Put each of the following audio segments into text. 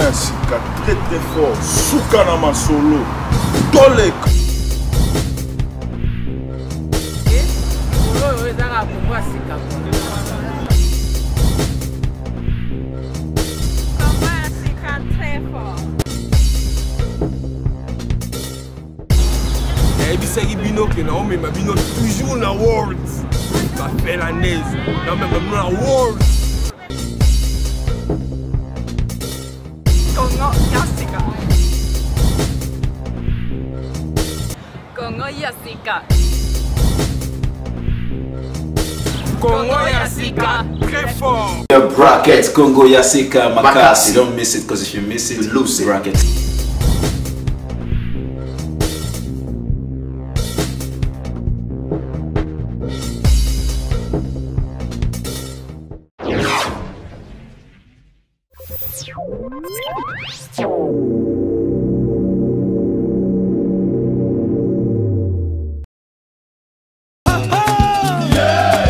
ya sika très très fort suka na masolo toleka. Oyo ezaka Kongo ya sika. Congo ya sika très fort. Nayebisaki bino ke naomema bino toujours na world bafelandaise, naomema bino na world. Congo ya sika. Congo ya sika. Congo ya sika très fort. The bracket Congo ya sika makasi. Don't miss it, because if you miss it, you lose it. Bracket.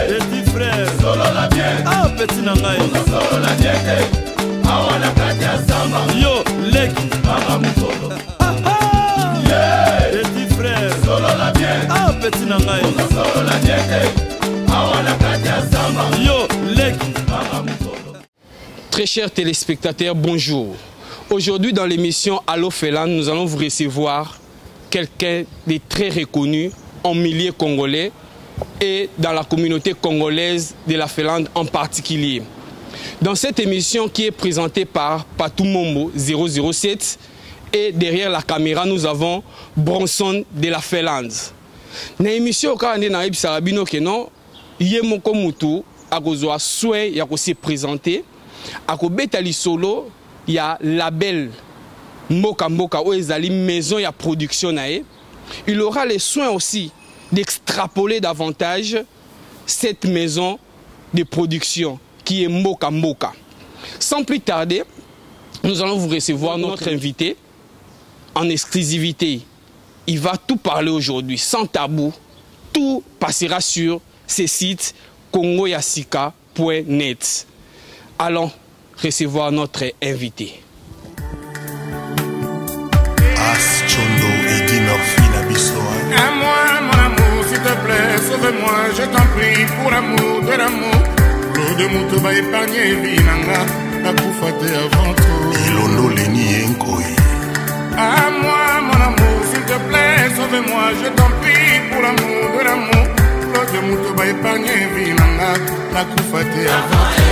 Petit frère, solola bien. Ah, petit na ngai. Solola bien te. Awa na kati ya zamba. Yo, leki. Mama mukolo. Yeah. Petit frère, solola bien. Ah, petit na ngai. Solola bien te. Awa na kati ya zamba. Yo, leki. Mama mukolo. Très chers téléspectateurs, bonjour. Aujourd'hui, dans l'émission Allo Finlande, nous allons vous recevoir quelqu'un de très reconnu en milieu congolais et dans la communauté congolaise de la Finlande en particulier. Dans cette émission qui est présentée par Patou Mombo 007 et derrière la caméra, nous avons Bronson de la Finlande. Na émission kaka nde nayebisaka bino ke non, ye moko mutu akozwa soin ya kose présenter, akobeta lisolo ya label Mboka Mboka oyo ezali maison ya production na ye. Il aura le soin aussi d'extrapoler davantage cette maison de production qui est Mboka Mboka. Sans plus tarder, nous allons vous recevoir notre invité en exclusivité. Il va tout parler aujourd'hui, sans tabou. Tout passera sur ces sites congoyasika point net. Allons recevoir notre invité. As Chondo et Eddie Murphy na biso, hein. À moi, mon amour, s'il te plaît, sauve-moi, je t'en prie, pour l'amour de l'amour. Claude Moutou va épargner vie nanga, nakufa te avant tout. Elondo Leni Yenkoi. À moi, mon amour, s'il te plaît, sauve-moi, je t'en prie, pour l'amour de l'amour. Claude Moutou va épargner vie nanga, nakufa te avant tout.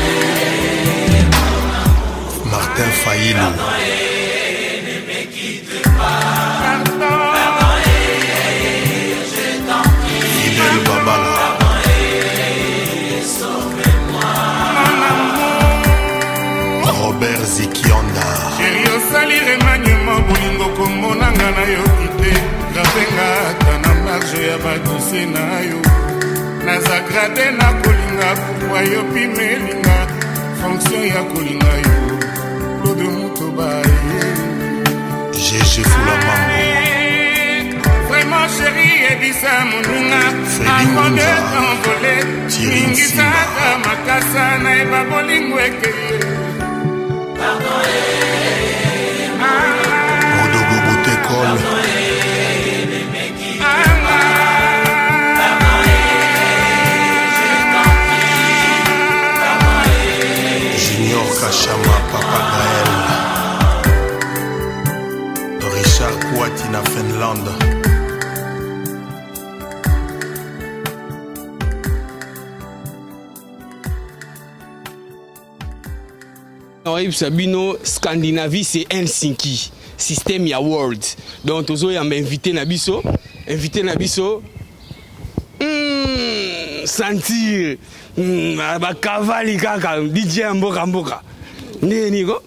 Martin Failou. Fidèle Babala. Robert Zikionda. Chéri osali remaniement bolingo komonanga nayoki te. Gravenga ata na marge ya badose na yo. Naza grade na kolinga pourquoi yo pimelinga fonction ya kolinga yo. Claude Mutoba. GG Fula Mambo. Vraiment chéri ebisa moninga. Freddy Avant de Ngunza. t'envoler, Thierry ningisa Nsimba. ata makasa na yeba bolingo ekeye. Modogo Botekol. Junior Kachama, Papa Gaël. Richard Kouati na Finlande. Oyebisa bino, Scandinavie c'est Helsinki, système ya world. Donc tozo yamba invité na biso, invité na biso. Sentir, ba kavali kaka DJ ya mboka mboka. Ndenge nini ko?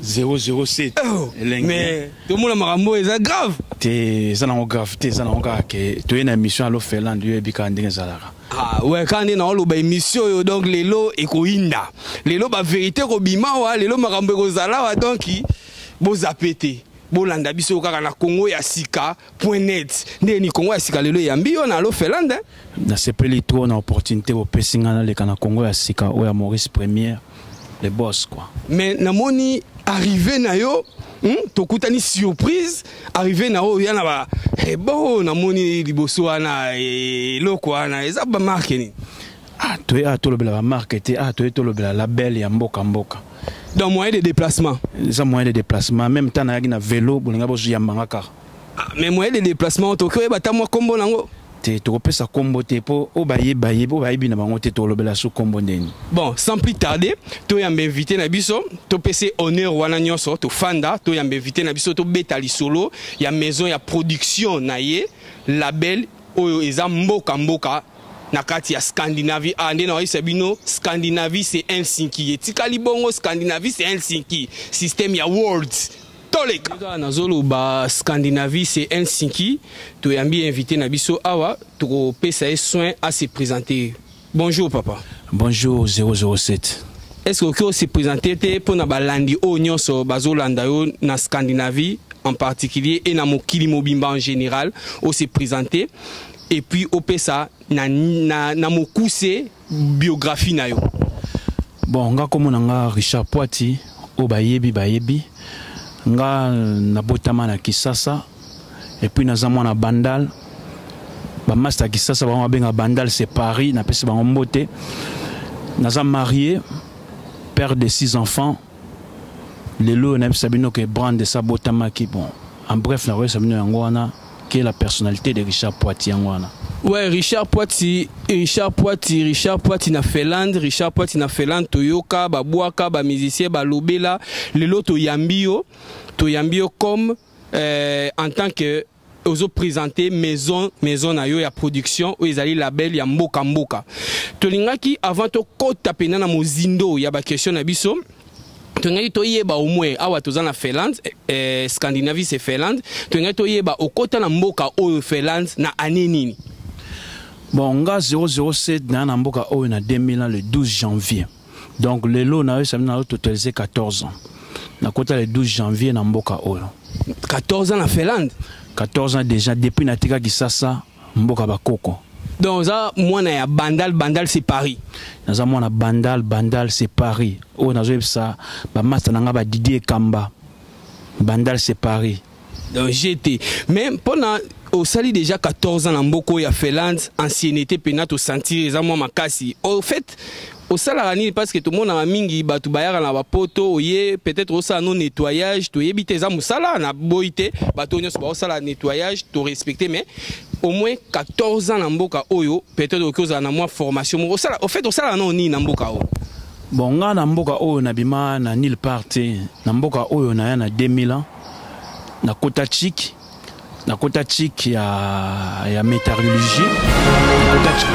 007. Oh, Elengi. mais tomona makambo eza grave. Te, eza nango grave te, eza nango kaka ke toye na émission Allo Finlande, yo yebi kaka ndenge ezalaka. Ah ouais, quand on est dans l'oba émission yo, donc lelo ekoinda. Lelo ba vérité kobima wa, lelo makambo ekozala wa, donc bozapete. Bolanda biso kaka na Congo ya sika point net. Nde ni Congo ya sika lelo yambi yo na Allo Finlande, hein? Nasepeli trop na opportunité bopesi nga naleka na Congo ya sika oyo ya Maurice Première, le boss quoi. Mais namoni Arrivé na yo, tokutani surprise, arrivé na oyo ya na ba eh, bon namoni liboso wana eloko wana eza ba marque nini? Ah, toye ah, tolobela ba marque te, ah, toye tolobela label ya mboka mboka. Donc moyen de déplacement. Eza moyen de déplacement, même temps nayaki na vélo, bolinga bozoyamba nga kaka. Ah, mais moyen de déplacement tokoki oyeba ata mwa kombo nango? Te, tokopesa kombo te po oyo bayeba ye, oyo bayebi na bango te, tolobela so kombo ndeni. Bon, sans plus tarder, toyamba invité na biso, topese honneur wana nyonso, tofanda, toyamba invité na biso, tobeta lisolo ya maison ya production na ye, label oyo eza mboka mboka na kati ya Scandinavie. Ah, nde na oyebisa bino, Scandinavie c'est Helsinki. Etikali bongo, Scandinavie c'est Helsinki. Système ya world. Toleka. Kaka nazoloba Scandinavie c'est Helsinki. Toyambi invité na biso awa, tokopesa ye soin à se présenter. Bonjour papa. Bonjour 007. Est-ce que okoki se présenter te mpona balandi oyo nyonso bazolanda yo na Scandinavie en particulier et na mokili mobimba en général, o se présenter et puis opesa na mokuse biographie na yo? Bon, nga komona nga Richard Poiti, oyo bayebi bayebi nga nabotama na Kisasa et puis naza mwana Bandal. Ba master ya Kisasa bango babenga Bandal c'est Paris, napesi bango mbote. Naza marié, père de 6 enfants. Lelo nayebisa bino ke brand esa botamaki. Bon, en bref nakoyebisa bino yango wana qui est la personnalité de Richard Poiti yango wana. Ouais, Richard Poiti, Richard Poiti, Richard Poiti na Finlande, Richard Poiti na Finlande, toyoka, babwaka, ba musicien, ba lobela, lelo toyambi yo, toyambi yo comme en tant que ozo présenter maison na yo ya production oyo ezali label ya mboka mboka. Tolingaki avant to kota pena na mozindo ya ba question na biso, tolingaki toyeba au moins awa toza na Finlande, Scandinavie c'est Finlande, tolingaki toyeba okota na mboka oyo Finlande na année nini? Bon, nga 007 na mboka oyo na 2000 ans, le 12 janvier. Donc lelo na yo ça na totaliser 14 ans. Na kota le 12 janvier na mboka oyo. 14 ans na Finlande? 14 ans déjà depuis na tika Kisasa mboka bakoko. Donc za mwana ya Bandal, Bandal c'est Paris. Naza mwana Bandal, Bandal c'est Paris. Oyo nazo yebisa ba master nanga ba Didier Kamba. Bandal c'est Paris. Donc j'étais mais pona osali déjà 14 ans na mboko ya Finlande, ancienneté pena to sentir eza mwa makasi. Au fait osalaka nini parce que tomonaka mingi bato bayaka na bapoto oye peut-être osala no nettoyage, toyebi te eza mosala na boyi te, bato nyonso baosala nettoyage to respecter, mais au moins 14 ans na mboka oyo peut-être okoki ozala na mwa formation moko. Osala, au fait osalaka nao nini na mboka oyo? Bon, nga na mboka oyo nabima na nulle part te. Na mboka oyo naya na 2000 ans, na kota Tchik, na kota Tchik ya métallurgie, na kota Tchik.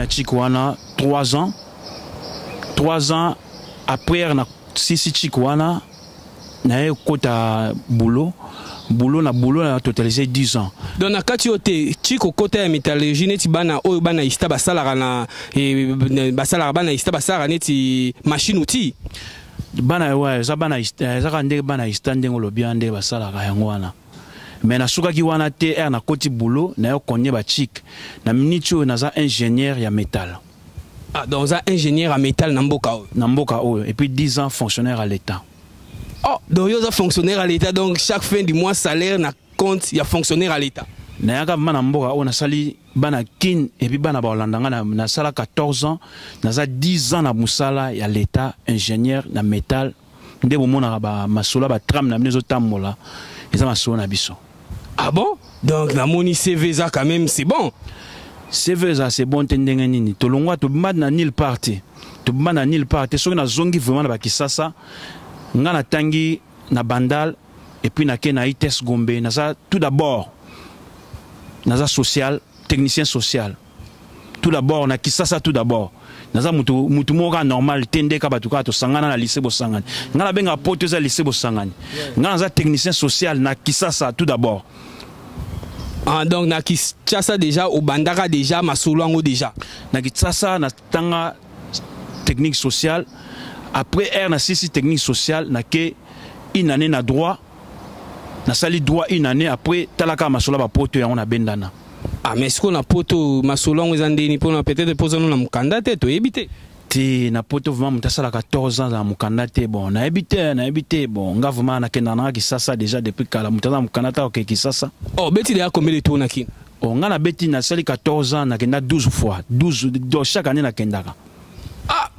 Chikwana, 3 ans. 3 ans après, na sisi Chikwana, na ye kota boulot. Boulot na boulot na totalisé 10 ans. Donc na kati yo te Chiko kota ya métallurgie neti bana oyo bana ista basalaka na, e, basalaka bana ista basalaka neti machine outil. Bana ouais, eza bana ista, eza ka ndenge bana ista ndenge olobi wana ndenge basalaka yango wana. Mais na sukaki wana te, er na koti boulot, na yo konye ba chik. Na minute oyo naza ingénieur ya métal. Ah, donc oza ingénieur ya métal na mboka oyo. Na mboka oyo, et puis 10 ans fonctionnaire à l'État. Oh, donc yo oza fonctionnaire à l'État, donc chaque fin du mois salaire na compte ya fonctionnaire à l'État. Nayaka vraiment na mboka oyo nasali bana kin et puis bana ba Hollande nga na nasala 14 ans, naza 10 ans na musala ya l'État, ingénieur na métal. Nde bomonaka ba masolo ba tram na bino ezotambola, eza masolo na biso. Ah bon? Donc namoni CV eza quand même, c'est bon. CV eza c'est bon te ndenge nini? Tolongwa, tobima na nulle part te, tobima na nulle part te. Soki nazongi vraiment na bakisasa, nga natangi na Bandal et puis nake na ITS Gombe. Naza tout d'abord, naza social, technicien social tout d'abord na Kisasa. Tout d'abord naza mutu, mutu moko kaka normal te, nde ka bato kaka tosangana na lycée Bosangani. Nga nabengaka poto eza lycée Bosangani. Nga naza technicien social na Kisasa tout d'abord. Ah, donc na Kinshasa déjà obandaka déjà masolo yango déjà? Na Kinshasa natanga technique sociale. Après r nasisi technique sociale, nake une année na droit, nasali droit une année. Après talaka masolo ya bapoto yango nabendana. Ah, mais sikoyo na poto masolo yango eza ndeni? Mpona peut-être mpozano na mokanda te, toyebi te. Te, na poto vraiment moto asalaka 14 ans na mokanda te, bon, nayebi te, nayebi te. Bon, nga vraiment nakendaka nanga Kisasa déjà depuis kala. Moto aza na mokanda te akoke Kisasa. Oh, beti deya combien de tour na Kini? Oh, nga nabeti, nasali 14 ans, nakenda 12 fois, 12. Donc chaque année nakendaka. Ah,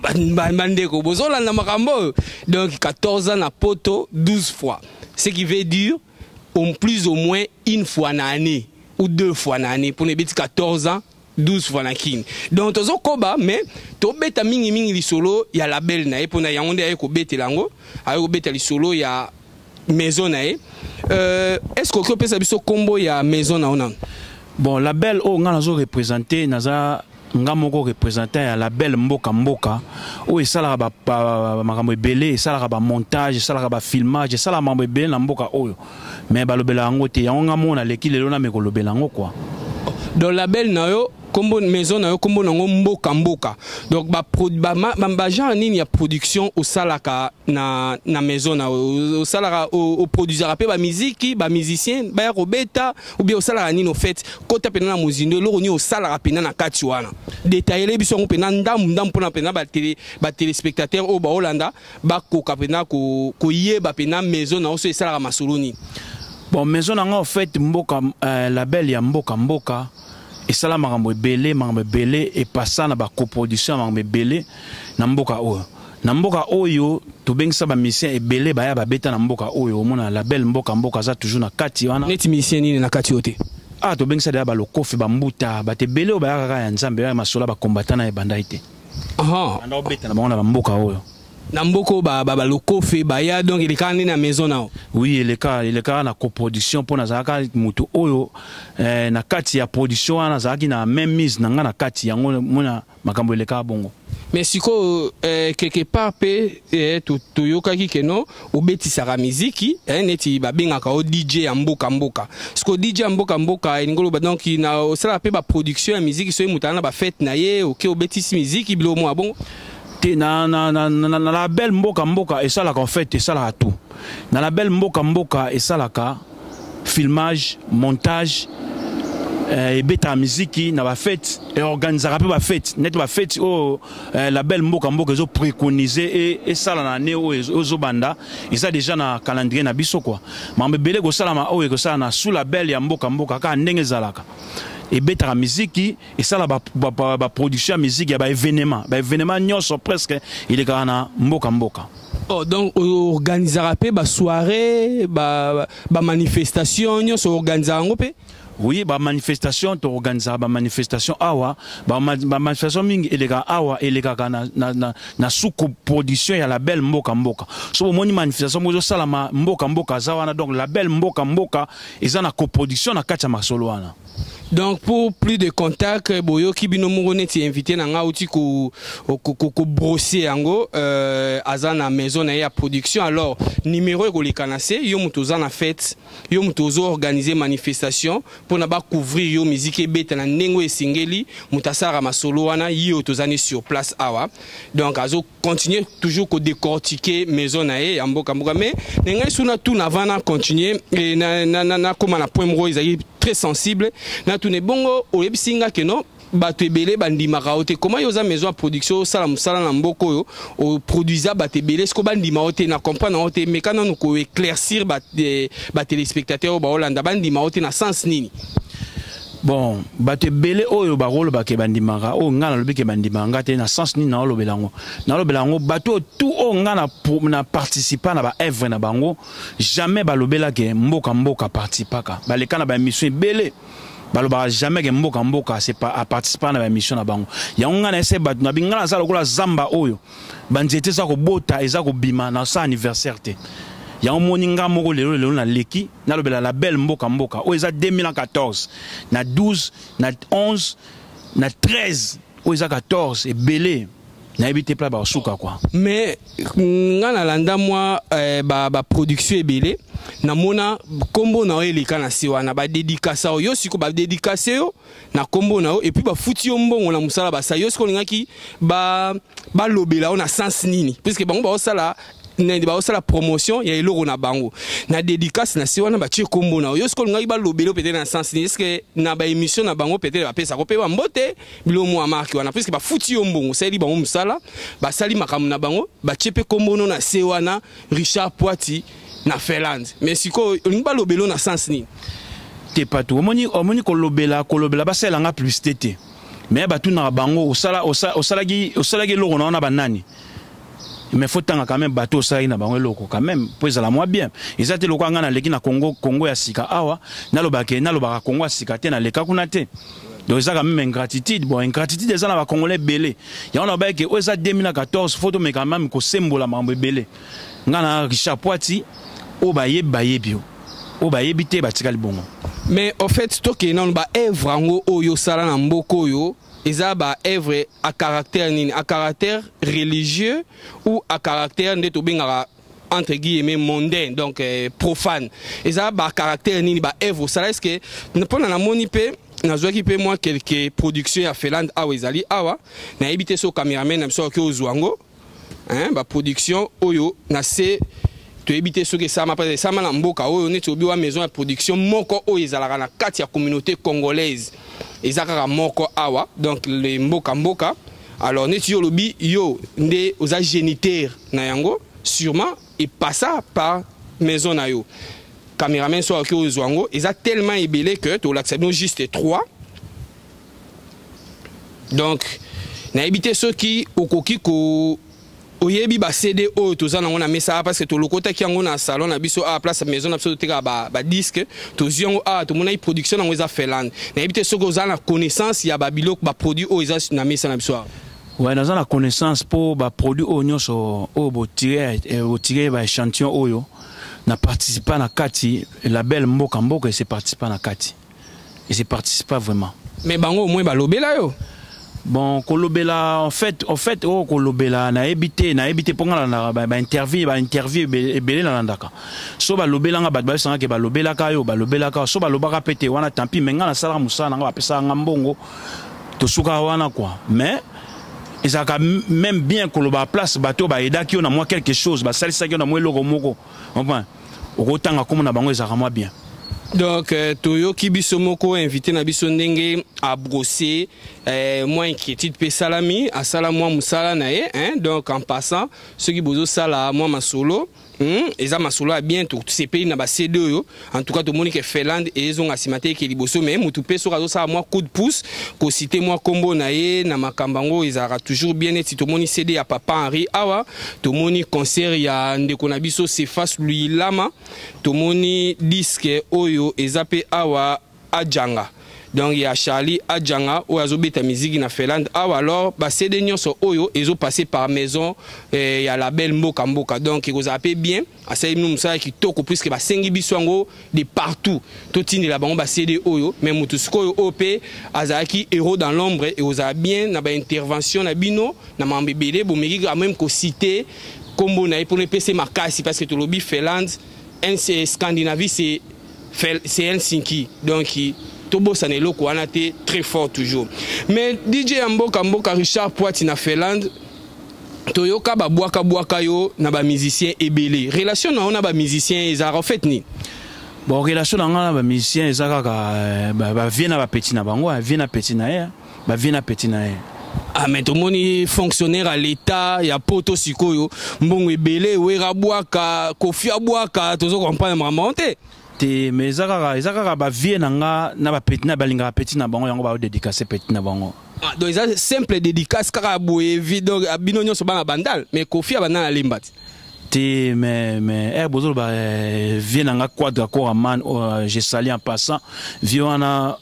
bandeko, bozolanda makambo oyo. Donc 14 ans na poto, 12 fois, ce qui veut dire au plus ou moins une fois na année ou deux fois na année, mpona ebeti 14 ans, 12 fois na Kini. Donc tozokoba, mais tobeta mingimingi lisolo ya label na ye, mpona yango nde aye kobetela yango, aye kobeta lisolo ya maison na ye. Est ce que okoki opesa biso nkombo ya maison na yo nano? Bon, label oyo nga nazo représente, naza nga moko représentant ya label Mboka Mboka, oyo esalaka makambo ebele, esalaka bamontage, esalaka bafilmage, esalaka makambo ebele na mboka oyo, mais balobela yango te. Yango nga moko naleki lelo name kolobela yango quoi. Donc label na yo, kombo maison na yo, kombo nango Mboka Mboka. Donc bagenre nini ya production osalaka na maison na yo? Osalaka, oproduisaka mpe bamiziki, bamusicien baya kobeta, ou bien osalaka nini? Au fait, kota mpena na mozindo, eloko nini osalaka mpena na kati wana? Détaillele biso yango mpena ndambu ndambu, mpona mpena batelespectateur oyo baolanda bakoka mpena koyeba mpena maison na yo so esalaka masolo nini. Bon, maison na nga, en fait, mboka, label ya Mboka Mboka esala makambo ebele, makambo ebele epasa na bacoproduction ya makambo ebele na mboka oyo. Na mboka oyo tobengisa bamusicien ebele baya babeta na mboka oyo. Omona label Mboka Mboka aza toujours na kati wana. Neti musicien nini na kati oyo te? Ah, tobengisa deya balokofe, bambuta, bato ebele oyo bayaka kaka ya Nzambe, ya masolo ya bakombata na ebandai te. Banda obeta na bango na bamboka oyo. Na mboka oyo balokofe baya, donc elekaka nde na maison na yo? Oui, eleka, elekaka na coproduction, mpo nazalaka motu oyo na kati ya production wana, nazalaki na même mise na nga na kati yango. Mona makambo elekaka bongo. Mais sikoyo, quelque part mpe toyokaki ke no obetisaka miziki, neti babengaka o DJ ya Mboka Mboka. Sikoyo DJ ya Mboka Mboka elingi oloba donc na osalaka mpe baproduction ya miziki, soki moto aza na bafete na ye, oke obetisi miziki, biloko mwa bongo? Te, na label Mboka Mboka esalaka, en fait esalaka tout. Na label Mboka Mboka esalaka filmage, montage, ebetaka miziki na bafete, eorganisaka mpe bafete, neti bafete oyo label Mboka Mboka ezopréconise esala na année oyo ezobanda. Eza déjà na calendrier na biso quoi. Makambo ebele ekosalama oyo ekosala na sous label ya Mboka Mboka. Kaka ndenge ezalaka, ebetaka miziki, esala baproduction ya miziki ya baévénement, baévénement nyonso presque elekaka na Mboka Mboka. Oh, donc organisaka mpe basoirée, bamanifestation nyonso, organisaka yango mpe? Oui, bamanifestation, toorganisaka bamanifestation awa. Bamanifestation mingi elekaka awa, elekaka na sous production ya label Mboka Mboka. So bomoni manifestation moko ezosalama, Mboka Mboka aza wana. Donc label Mboka Mboka eza na coproduction na kati ya masolo wana. Donc pour plus de contact, boyoki bino moko, neti invité na nga auti ko ko brosser yango, aza na maison na ye ya production. Alors numéro ekoleka na se. Yo moto oza na fête, yo moto ozo organiser manifestation mpona bacouvrir yo, musique ebeta na ndenge oyo esengeli, moto asalaka masolo wana ye oyo tozani sur place awa. Donc azo continuer toujours kodécortiquer maison na ye ya Mboka Mboka. Mais na ngai suna tuna, avant na continuer, nakóma na point moko ezalaki très sensible, natuna ebongo. Oyebisi nga ke non, bato ebele bandimaka yo te. Comment yo oza maison ya production, osala mosala na mboka oyo, oproduisa bato ebele, siko bandima yo te? Na comprendre yango te. Meka nanu koéclaircir batelespectateur oyo baolanda, bandima yo te na sens nini? Bon, bato ebele oyo bakolobaka bandimaka oyo ngai nalobi ke bandimaka nga te. Na sens nini naolobela yango? Naolobela yango, bato oyo tout oyo ngai na participa na baœuvre na bango, jamais balobelake mboka mboka participaka. Baleka na baémission ebele, balobaka jamais ke mboka mboka aparticipa na baémission na bango. Yango ngai na ese bato na bi ngai naza lokola zamba oyo banzete eza kobota, eza kobima na sa anniversaire te. Yango moni nga moko lelo lelo naleki nalobela label mboka mboka oyo eza 2014 na 12 na 11 na 13, oyo eza 14 ebele, nayebi te pla basuka quoi. Mais nga nalanda mwa baproduction ebele, namona nkombo na yo eleka na se wana, badédicace oyo yo siko badédicace yo na nkombo na yo, et puis bafuti yo mbongo na mosala basali yo. Siko olingaki balobela yo na sens nini? Puisque bango baosala nini? Baosala promotion ya eloko na bango na dédicace na se wana, batie nkombo na yo. Yo siko olingaki balobela yo peut-être na sens nini? Est-ce na baémission na bango peut-être bapesako mpe bambote bilo mwa marke wana? Puisque bafuti yo mbongo, osaleli bango mosala, basali makambo na bango, batie mpe nkombo no na se wana, Richard Poiti na Finlande. Mais sikoyo olingi balobela yo na sens nini? Te, pato, omoni, omoni, kolobela basalelanga publicité te, mais batunaka bango osalaki eloko na wana banani. Mais faut tanga quand même bato osalaki na bango eloko quand même, mpo ezala mwa bien. Eza te lokola ngai naleki na Congo ya sika awa, nalobaka nalobaka Congo ya sika te, naleka kuna te. Donc eza quand même ingratitude. Bon, ingratitude eza na bacongolais ebele. Yango na bayeke oyo eza 2014, faut tomeka même kosembola makambo ebele. Ngai na Richard Poiti, oyo bayebi bayebi yo, oyo bayebi te batikali bongo. Mais au fait, tokende nano baœuvre yango oyo osala na mboka oyo. Eza baœuvre à caractère nini? À caractère religieux ou à caractère nde tobengaka entre guillemets mondain, donc profane? Eza bacaractère nini baœuvre osala? Est ce que mpona namoni mpe nazwaki mpe mwa quelque production ya Finlande awa, ezali awa, nayebi te so cameraman na biso akoki ozwa yango, hein, baproduction oyo na se, toyebi te soki esalama mpe esalama na mboka oyo. Neti obi wa maison ya production moko oyo ezalaka na kati ya communauté congolaise, eza kaka moko awa, donc le mboka mboka. Alors neti yo olobi yo nde oza géniteur na yango, sûrement epassa par maison na yo. Cameraman so akoki ozwa yango, eza tellement ebele que tolakisa bino juste 3. Donc nayebi te soki okoki ko oyebi baCD oyo toza nango na mesa, parce que tolokotaki yango na salon na biso awa, place maison na biso totekaka badisque. Tozwi yango awa, tomonaki production nango eza Finlande. Nayebi te soki oza na connaissance ya babiloko, baproduit oyo eza na mesa na biso awa. Ouais, naza na connaissance mpo baproduit oyo nyonso oyo botire, botire baéchantillon oyo, na participa na kati. Label mboka mboka ese participa na kati, ese participa vraiment. Mais bango au moins balobela yo? Bon, kolobela, en fait oyo kolobela, nayebi te, nayebi te, mpo nga nalandaka bainterview ebele nalandaka. So balobelanga, bato bayebisanga ke balobelaka yo, balobelaka. So balobaka mpe te wana, tant pis. Mais nga nasalaka mosala nanga, bapesaka nga mbongo, tosukaka wana quoi. Mais ezalaka même bien koloba place bato oyo bayedaki yo na mwa quelque chose, basalisaki yo na mwa eloko moko, enfin okotanga nkombo na bango, ezalaka mwa bien. Donc toyoki biso moko invité na biso ndenge abrossé mwa inquiétude mpe esalami, asala mwa mosala na ye, hein? Donc en passant, soki bozosala mwa masolo, eza masolo ya bien, tosepeli na baCD oyo. En tout cas tomoni ke Finlande ezonga nsima te, eke liboso. Mais motu mpe soki azosala mwa coup de pouce, kociter mwa nkombo na ye na makambo yango ezalaka toujours bien. Neti tomoni CD ya papa Henri awa, tomoni concert ya ndeko na biso Cefas Luilama, tomoni disque oyo eza mpe awa, Adjanga, donc ya Charlie Adjanga oyo azobeta miziki na Finlande awa. Alors baCD nyonso oyo ezopasse par maison ya label mboka mboka. Donc ekozala mpe bien, asali bino mosala ya kitoko, puisque basengi biso yango de partout, totindela bango baCD oyo. Mais motu sikoyo oyo mpe azalaki héros dans l'ombre, ekozala bien na baintervention na bino na makambo ebele, bomeki quand même kociter nkombo na ye mpona epesa makasi, parce que tolobi Finlande, Scandinavie, c'est Helsinki. Donc tobosana eloko wana te, très fort toujours. Mais DJ ya mboka mboka Richard Poiti na Finlande, toyoka babwaka-bwaka yo na bamusicien ebele. Relation na yo na bamusicien ezalaka en fait nini? Bon, relation na nga na bamusicien eza kaka bavie na bapeti na bango, vie na petit na ye, bavie na petit na ye. Ah, mais tomoni fonctionnaire à l'état ya poto, sikoyo mbongo ebele, Wera bwaka, Kofi abwaka, tozo comprendre makambo te. Te, mais eza kaka bavieux na nga na bapetits na balingaka petit na bango, yango baodédicace petit na bango. Ah, donc eza simple dédicace kaka boye vi. Donc bino nyonso bana Bandal, mais Kofi abanda na Lemba ti. Te, mais bozoloba vieux na nga Quadra Koraman, je salue en passant vieux wana,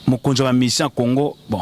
mokonzi ya bamusicien ya Congo. Bon,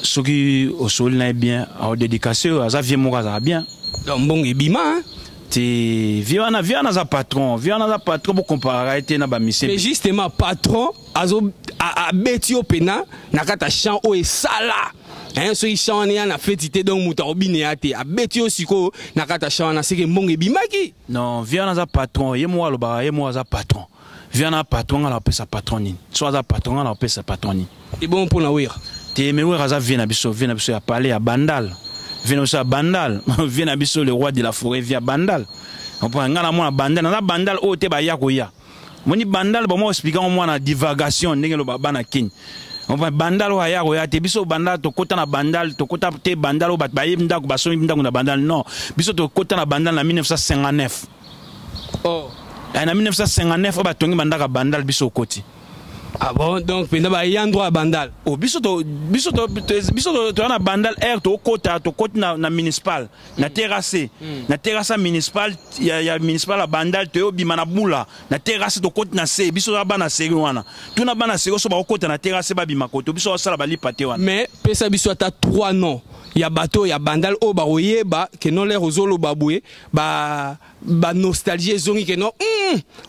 soki osoli na ye bien, aodédicace oyo aza vieux moko azala bien. Donc mbongo ebima, hein? Te, vieux wana aza patron, vieux wana aza patron, bocomparaka ye te na bamusicien. Mais justement, patron azo abeti yo pena na kati ya champ oyo esala, hein, soki champ wana ya na feti te, donc moto akobina ya te. Abeti yo sikoyo na kati ya champ wana, seke mbongo ebimaki. Non, vieux wana aza patron, ye moko alobaka, ye moko aza patron. Vieux wana patron, nga na opesa patron nini? So aza patron, nga na opesa patron nini? Ebongo mpona Wera? Te, mais Wera aza vieux na biso, vieux na biso ya palais ya Bandal, vieux na biso ya Bandal, vieux na biso le roi de la forêt, vieux ya Bandal. Comprends? Nga na mwana Bandal, naza Bandal oyo te baya koya moni Bandal bamo expliquer ngo mwana divagation ndenge loba bana Kini. Comprends? Bandal oyo aya koya te. Biso Bandal tokota na Bandal, tokota te Bandal oyo bato bayebi ndako, basombi ndako na Bandal. Non, biso tokota na Bandal na 1959. Oh. Eh, na 1959 oyo batongi bandako ya Bandal, biso okoti. Ah bon, donc mpenza baya droit ya Bandal? Oh, biso toya na Bandal aire, tokota, tokoti na municipal, na terrasse, na terrasse ya municipal, ya municipal ya Bandal. Toyobima na bula na terrasse, tokoti na se. Biso toza bana seri wana, tuna bana seri so bakokota na terrasse, babima koto. Biso basala balipa te wana. Mais pesa biso ata trois noms ya bato ya Bandal oyo bakoyeba ke non, lere ozoloba boye, ba banostalgie ezongi ke non,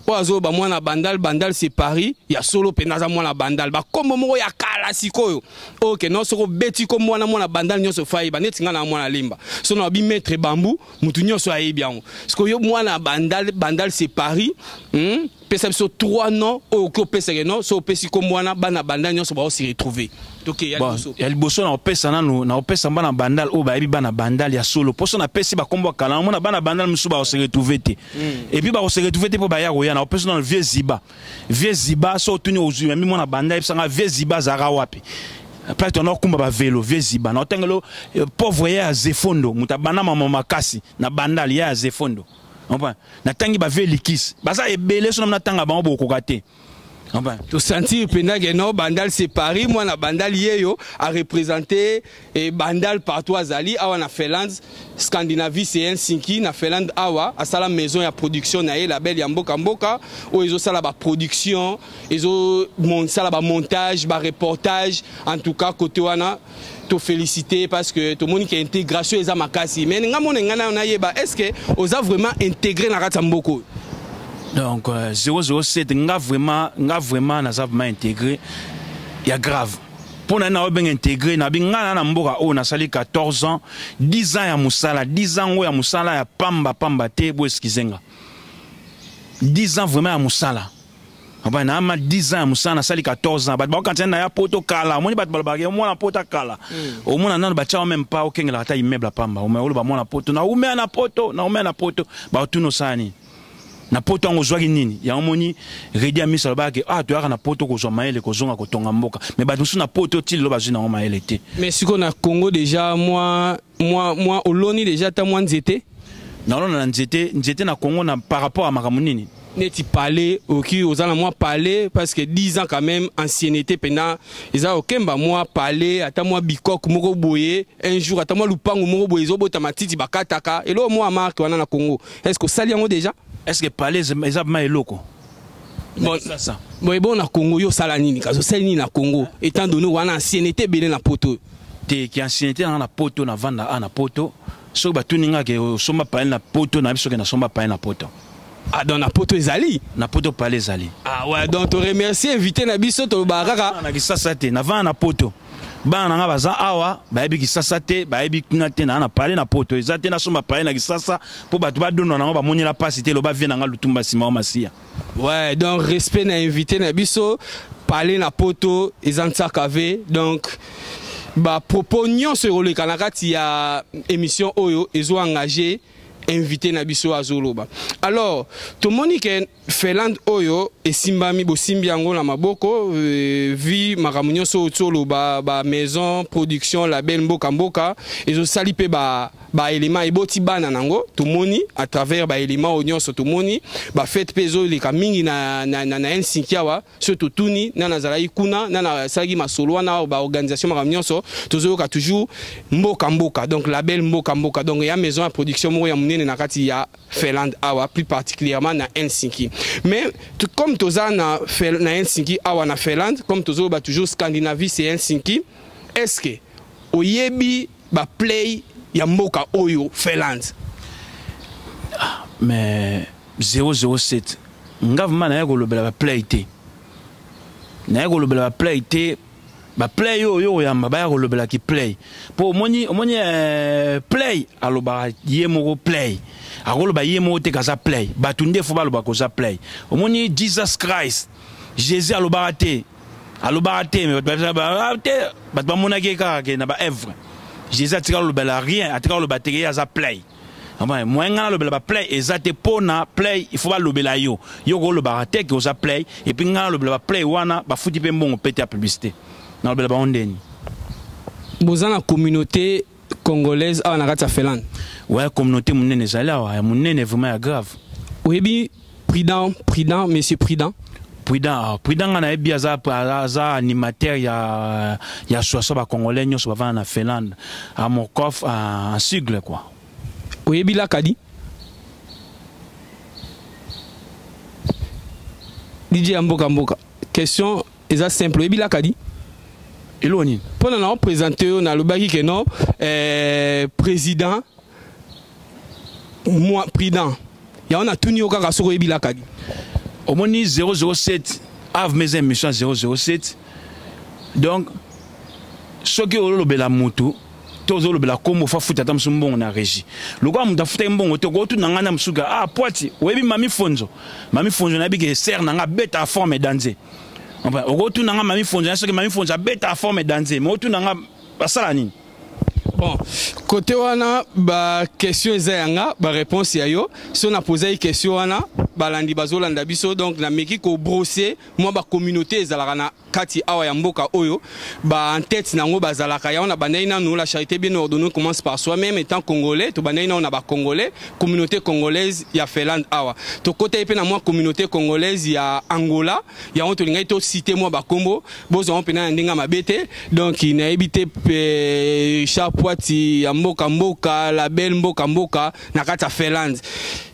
oyo azoloba mwana Bandal, Bandal c'est Paris ya solo mpenza, aza mwana Bandal. Bakombo moko ya kala sikoyo oyo ke non, soki obeti kombo wana, mwana Bandal nyonso fa ayeba. Neti nga na mwana Lemba, so na babi Maître Bambu, mutu nyonso ayebi yango. Sikoyo yo mwana Bandal, Bandal c'est Paris, Pesa biso trois noms oyo okoki opesaka non, so opesi kombo wana, bana Bandal nyonso baosi retrouver. Toke ya Bon, liboso. Ya liboso na opesa nanu, na opesa bana Bandal oyo bayebi bana Bandal ya solo. Mposo napesi bakombo ya kala, namona bana Bandal mosusu bakose retrouver te, et puis bakose retrouver te mpo baya koya. Na opesa nanu vieux Ziba. Vieux Ziba, so otuni, ozwi yambi mwana Bandal, yebisanga vieux Ziba azalaka wapi, place tona okumba bavelo. Vieux Ziba na otangelo pauvre ye ya Zefondo, moto abanda mama makasi na Bandal, ye ya Zefondo. Comprends? Natangi bavieux Likisi, baza ebele, so na natanga bango bokoka te. Comprends? Tosentir mpenza ke non, Bandal c'est Paris, mwana Bandal yeyo areprésente e Bandal partout. Azali awa na Finlande, Scandinavie, c'est Helsinki. Na Finlande awa asala maison ya production na ye, label ya Mboka Mboka, oyo ezosala baproduction, ezosala bamontage, bareportage. En tout cas, côté wana tofélicité, parce que tomoni ke intégration eza makasi. Mais nga mona ngai nayeba, est ce que oza vraiment intégré na kati ya mboka oyo? Donc 007, nga vraiment naza vraiment intégré ya grave. Mpo na obenga intégré, nabi nga na mboka oyo nasali 14 ans, 10 ans ya mosala, 10 ans oyo ya mosala ya pamba pamba te. Bo excuser nga, 10 ans vraiment ya mosala. Aba na ama 10 ans ya mosala, nasali 14 ans. Bato bakokanisa na ya poto kala. Omoni bato balobaka omwana poto kala, omona nano batia même pas okengelaka ata immeuble ya pamba. Oloba mwana poto, na umea na poto, na umea na poto, baotuna osala nini na poto yango, ozwaki nini? Yango moni Redi ya miso alobaka ke ah, toyaka na poto kozwa mayele, kozonga kotonga mboka. Mais bato mosusu na poto ti lelo bazwi nango mayele te. Mais sikoyo na Congo déjà mwa oloni déjà ata mwa nzete? Nalona na nzete, nzete na Congo na par rapport ya makambo nini? Neti palais, oki oza na mwa palais, parce que 10 ans quand même, ancienneté mpena eza okemba. Mwa palais, ata mwa bikoke moko boye un jour, ata mwa lupango moko boye ezobota matiti, bakataka eloko mwa marke wana na Congo, est ce que osali yango déjà? Est ce que palais eza ma eloko? Bon, Sasa. Bon, bon, na Congo yo osala nini? Kasi osali nini na Congo, étant donné wana ancienneté ebele na poto? Te, ki ancienneté nanga na poto, navanda a na poto, soki batuni nga ke osomba palais na poto, nayebi soki nasomba palais na poto. Ah, donc na poto ezali? Na poto palais ezali. Ah ouais, donc toremercie invité na biso, tolobaka kaka. Na Kisasa te, navanda na poto. Bana na nga baza awa, bayebi Kisasa te, bayebi kuna te. Naa na palais na poto eza te. Nasomba palais na Kisasa mpo bato badondwa nango, bamonela mpasi te. Eloba vieux na nga Lutumba nsima wa Masiya. Ouais, donc respect na invité na biso. Palais na poto eza ntsaka ve. Donc bapropos nyonso ekoleka na kati ya émission oyo ezo engage invité na biso azoloba. Alors tomoni ke Finlande oyo esimbami, bosimbi yango na maboko, vi makambo nyonso oyo toloba, ba maison production, label Mboka Mboka ezosali mpe ba Baélément eboti bana nango, tomoni à travers baélément oyo nyonso, tomoni bafête mpe ezoleka mingi na Helsinki awa. So totuni na nazalaki kuna na nasalaki masolo wana, baorganisation, makambo nyonso, tozoyoka toujours Mboka Mboka, donc label Mboka Mboka. Donc ya maison ya production moko ya monene na kati ya Finlande awa, plus particulièrement na Helsinki. Mais comme toza na Helsinki awa na Finlande, comme tozoloba toujours Scandinavie, c'est Helsinki, est ce que oyebi baplay ya mboka oyo Finlande? Mais 007, nga vraiment naye kolobela baplay te, naye kolobela baplay te. Baplay oyo oyamba baya kolobelaki play, mpo omoni play alobaka ye moko, play akoloba ye moko te kaza play. Bato nde fo balobaka koza play. Omoni Jesus Christ, Jésus alobaka te, alobaka te, mais te, bato bamonaki ye kaka ke na baœuvre. Jésus atika kolobela rien, atika koloba te ke ye aza play. Moyen nga nalobela baplay eza te, mpo na play il faut balobela yo. Yo kolobaka te ke oza play. Et puis nga nalobela baplay wana, bafuti mpe mbongo mpe te ya publicité, nalobela bango ndeni? Boza na communauté congolaise awa na kati ya Finlande? Ouais, communauté monene ezali awa, ya monene vraiment, ya grave. Oyebi Prudent, Prudent, monsieur Prudent? Prudent, Prudent nga nayebi, aza animateur ya association bacongolais nyonso bavanda na Finlande, Amorcof en sigle quoi. Oyebi Lakadi, DJ ya Mboka Mboka? Question eza simple, oyebi Lakadi? Eloko nini? Mpona na oprésente oyo nalobaki ke non, président moi Prudent, yango natuni yo kaka soki oyebi Lakadi. Omoni 007 ave mes émission 007, donc soki olobela motu to ozolobela nkombo, fa futa ata mosu mbongo na régie. Lokola moto afutaki mbongo te, okotuna ngai na mosuka. Ah, Poati, oyebi Mami Fonzo? Mami Fonzo nayebi ke sere na ngai abeta forme danze. Okotuna ngai Mami Fonzo, soki Mami Fonzo abeta forme danze, mais otuna ngai basala nini? Bon, côté wana baquestion eza yanga, baréponse ya yo. So napozaki question wana, balandi bazolanda biso, donc nameki kobrosser mwa bacommunauté ezalaka na kati awa ya mboka oyo, baentête nango bazalaka. Yango na bandai nanu, la charité bien ordonnée commence par soi-même. Étant congolais, tobandai nanu na bacongolais, communauté congolaise ya Finlande awa. Tokotaki mpe na mwa communauté congolaise ya Angola. Yango tolingaki tocite mwa bakombo, bozwango mpena na ndenge ya mabe te. Donc nayebi te, Richard Poati ya Mboka Mboka, label Mboka Mboka na kati ya Finlande,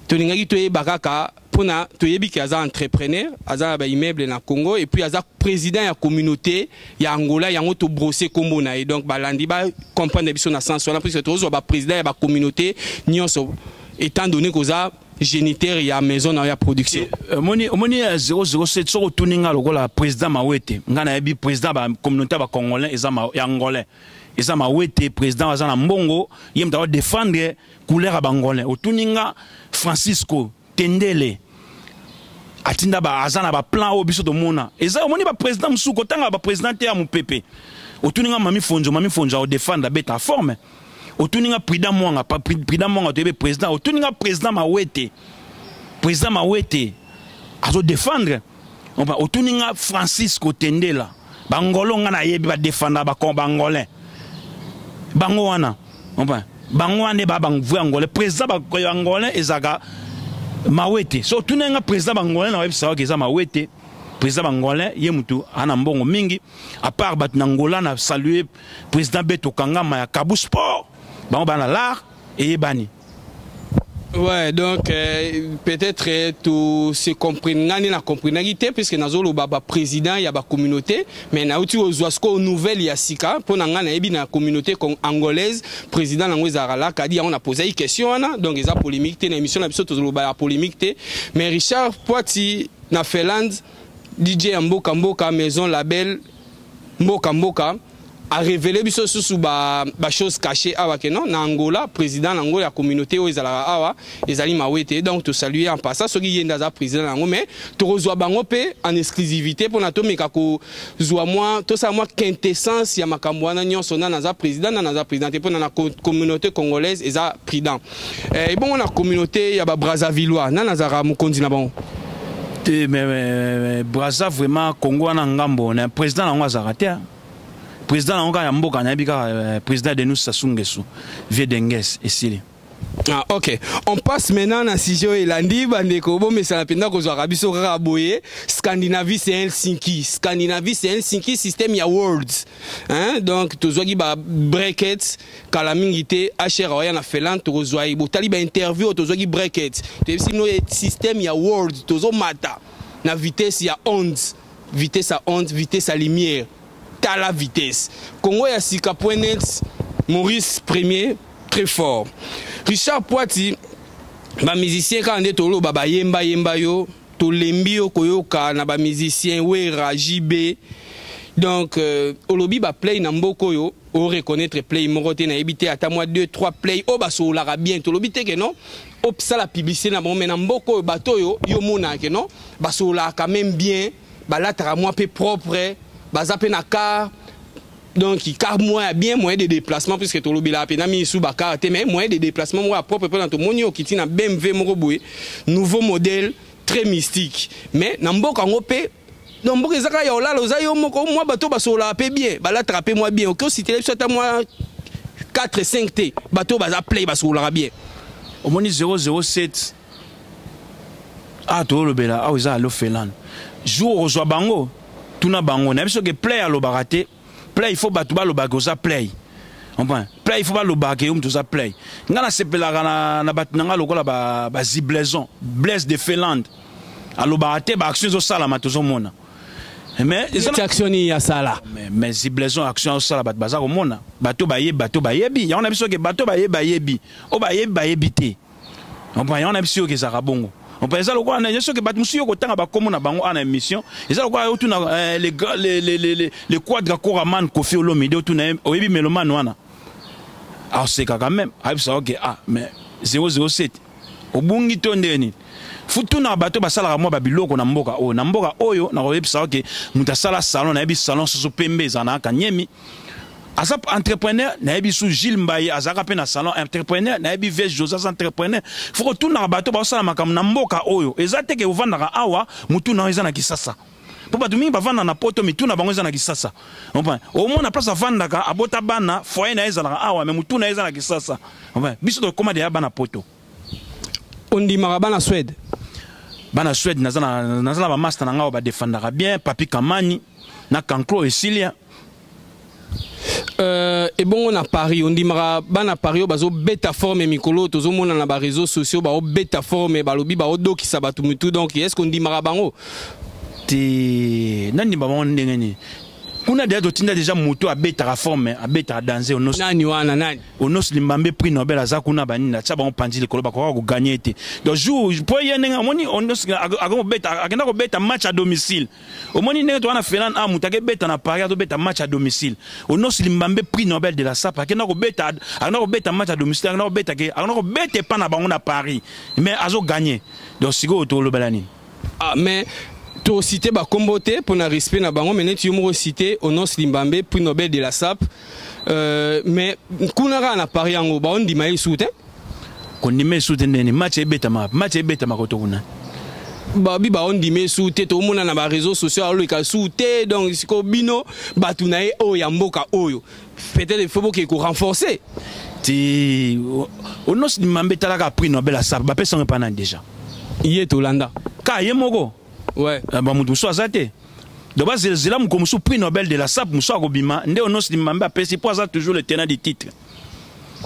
tolingaki toyeba kaka mpona toyebi ke aza entrepreneur, aza na baimmeuble na Congo, et puis aza président ya communauté ya Angola. Yango tobrosser nkombo na ye, donc balandi bacomprendre biso na sens wana, puisque tozwa baprésident ya bacommunauté nyonso, étant donné koza géniteur ya maison na ya production. Omoni 007, soki otuni nga lokola président Mawete, nga nayebi président bacommunauté ya bacongolais eza ya angolais, eza Mawete. Président aza na mbongo, ye moto akodéfendre couleur ya bangolais. Otuni nga Francisco Tendele, atinda ba aza na baplan oyo biso tomona eza. Omoni baprésident mosusu, kotanga baprésident te ya mopepe. Otuni nga Mami Fonzo, Mami Fonzo aodéfendre, abeta forme. Otuni nga Prudent Mwanga, Prudent Mwanga toyebi président. Otuni nga président Mawete, président Mawete azodéfendre. Otuni nga Francisco Tendela, bangolo nga nayebi badéfendre bangolais, bango wana, bango wana nde baa bavrai angolais. Président angolais ezalaka Mawete. So otuni nga président bangolais, na oyebisa waka eza Mawete, président bangolais. Ye mutu ana mbongo mingi à part bato na Ngola. Na salue président Beto Kangama ya Kabu Sport, bango bana l'art eyebani. Ouais, donc peut-être tout se comprendre, ngani na comprendre te, puisque nazoloba ba président ya ba communauté, mais nauti ozwa siko nouvelle ya sika mpo na ngai nayebi na communauté angolaise président nango ezalaka Lakadi. Yango na posaki question wana, donc eza polémique te. Na émission na biso tozoloba ya polémique te. Mais Richard Poati na Finlande, DJ ya Mboka Mboka, maison label Mboka Mboka, a révélé biso susu ba ba chose cachée awa ke non, na Angola président nango ya communauté oyo ezalaka awa ezali Mawete. Donc tosalue en passant soki ye nde aza président nango, mais tokozwa bango mpe en exclusivité mpona tomeka kozwa mwa tosala mwa quintessence ya makambo wana nyonso, nani aza président, nani aza président te. Mpona na communauté congolaise eza Prudent. Ebongo na communauté ya babrazzavillois, nani azalaka mokonzi na bango? Te, mais Braza vraiment, Congo wana ngambo na président nango azalaka te. Président nango kaka ya mboka nayebi kaka président Denis Sassou Nguesso, vieux Denges esili. Ah, ok. On passe maintenant na sujet oyo elandi. Bandeko, bomesana mpenza kozwaka biso kaka boye. Scandinavie, c'est Helsinki. Scandinavie, c'est Helsinki, système ya worlds, hein? Donc tozwaki ba brackets kala mingi te. Hr aoya na Finlande, tokozwa ye. Botali bainterview oyo tozwaki brackets, toyebisi bino système ya world, tozomata na vitesse ya onde, vitesse ya onde, vitesse ya lumière. Tala vitesse. Congo ya sika.net, Maurice Premier, très fort. Richard Poiti, bamusicien kaka nde toloba, bayembayemba yo, tolembi yo koyoka na bamusicien Wera, JB. Donc olobi baplay na mboka oyo, oreconnaître play moko te. Nayebi te, ata mwa 2 3 play oyo basololaka bien. Tolobi te ke non, osala publicité na bango, mais na mboka oyo, bato oyo yo omonaka ke non, basololaka quand même bien, balataka mwa mpe propre, baza mpe na car, donc car moko ya bien, moyen de déplacement, puisque tolobelaka mpe na misu bacar te, mais moyen de déplacement moko ya propre. Mpona tomoni okiti na BMW moko boye, nouveau modèle, très mystique. Mais na mboka yango mpe, donc mboka eza kaka ya olala, oza yo moko. Mwa bato basololaka mpe bien, balataka mpe mwa bien. Oki ositele biso ata mwa 4 5 te, bato baza play, basololaka bien? Omoni 007 awa, tolobela awa eza Allo Finlande. Jour okozwa bango, tuna bango. Nayebi soki play alobaka te. Play, il faut bato balobaka oza play, comprend? Play, il faut balobaka yo moto oza play. Ngai nasepelaka na bato na ngai lokola baziblaison Blaise de Finlande, alobaka te, baaction ezosalama, tozomona. Mais action nini asala? Mais ziblaison, action azosala, bato baza komona, bato bayebi, bato bayebi yango. Na biso ke bato bayebi, bayebi oyo bayebi, bayebi te, comprend? Yango na biso yoke ezalaka bongo. Ompa eza lokola na soki bato mosusu yo kotanga bakombo na bango ana émission, eza lokola otuna le quadra coraman Kofi Olomide, otuna ye: oyebi mélomane wana? Aoseka quand même, ayebisa oke: ah, mais 007 obungi to ndenge nini? Futuna bato basalaka mwa babiloko na mboka oyo. Na mboka oyo, nakoyebisa oke moto asala salon, nayebi salon soso pembe ezala na Kanyemi, aza entrepreneur. Nayebi su Gilles Mbaye, azalaka mpe na salon, entrepreneur. Nayebi Vieux José, aza entrepreneur. Fo kotunaka bato baosala makambo na mboka oyo. Eza te ke ovandaka awa, mutu na yo eza na Kisasa, mpo bato mingi bavanda na Poto, mitu na bango eza na Kisasa. Omona place avandaka, abota bana, foyer na ye ezalaka awa, mais mutu na ye eza na Kisasa. Biso tokóma deya bana Poto. Ondimaka bana Swede? Bana Swede, naza na bamaster na ngai oyo badefendaka bien, Papi Kamani na Kanclo Esilia. Ebongo na Paris, ondimaka bana Paris oyo bazobeta forme mikolo tozomona na baréseaux sociaux, baobeta forme, balobi baodokisa bato mitu? Donc est ce que ondimaka bango? Te, nandima bango ndenge nini? Kuna deja totinda deja moto abetaka forme, abetaka danse. Onos. Nani wana, nani? Onos Limbambe, prix Nobel, aza kuna. Banini atia bango panzi likolo, bakoka koganye te. Donc jour po ye ndenge omoni Onos akenda kobeta match à domicile, omoni ndenge toza na Finlande a, moto akebeta na Paris, azobeta match à domicile. Onos Limbambe, prix Nobel de la sape, akenda kobeta match à domicile, akenda kobeta epa na bango na Paris, mais azoganye. Donc sikoyo tolobela nini? Ah, mais tocité bakombo te mpona respect na bango, mais neti yo moko cité Onos Limbambe, prix Nobel de la sape, mais kuna kaka na Paris yango baondima ye su te. Kondima esu te ndeni? Match ebetama, match ebetama koto kuna. Babi baondima esu te, tomona na baréseaux sociaux aloleka su te. Donc sikoyo bino bato na ye oyo ya mboka oyo, peut-être faut boke korenforcer. Ti Onos Limbambe, etalaka prix Nobel asape, bapesango epa nani déjà? Ye tolanda. Ka ye moko. Ouais. Bamoto mosusu aza te. Donc bazela moko mosusu, prix Nobel de la sape mosusu akobima nde Onos Limbambe apesi, mpo aza toujours le tenant du titre.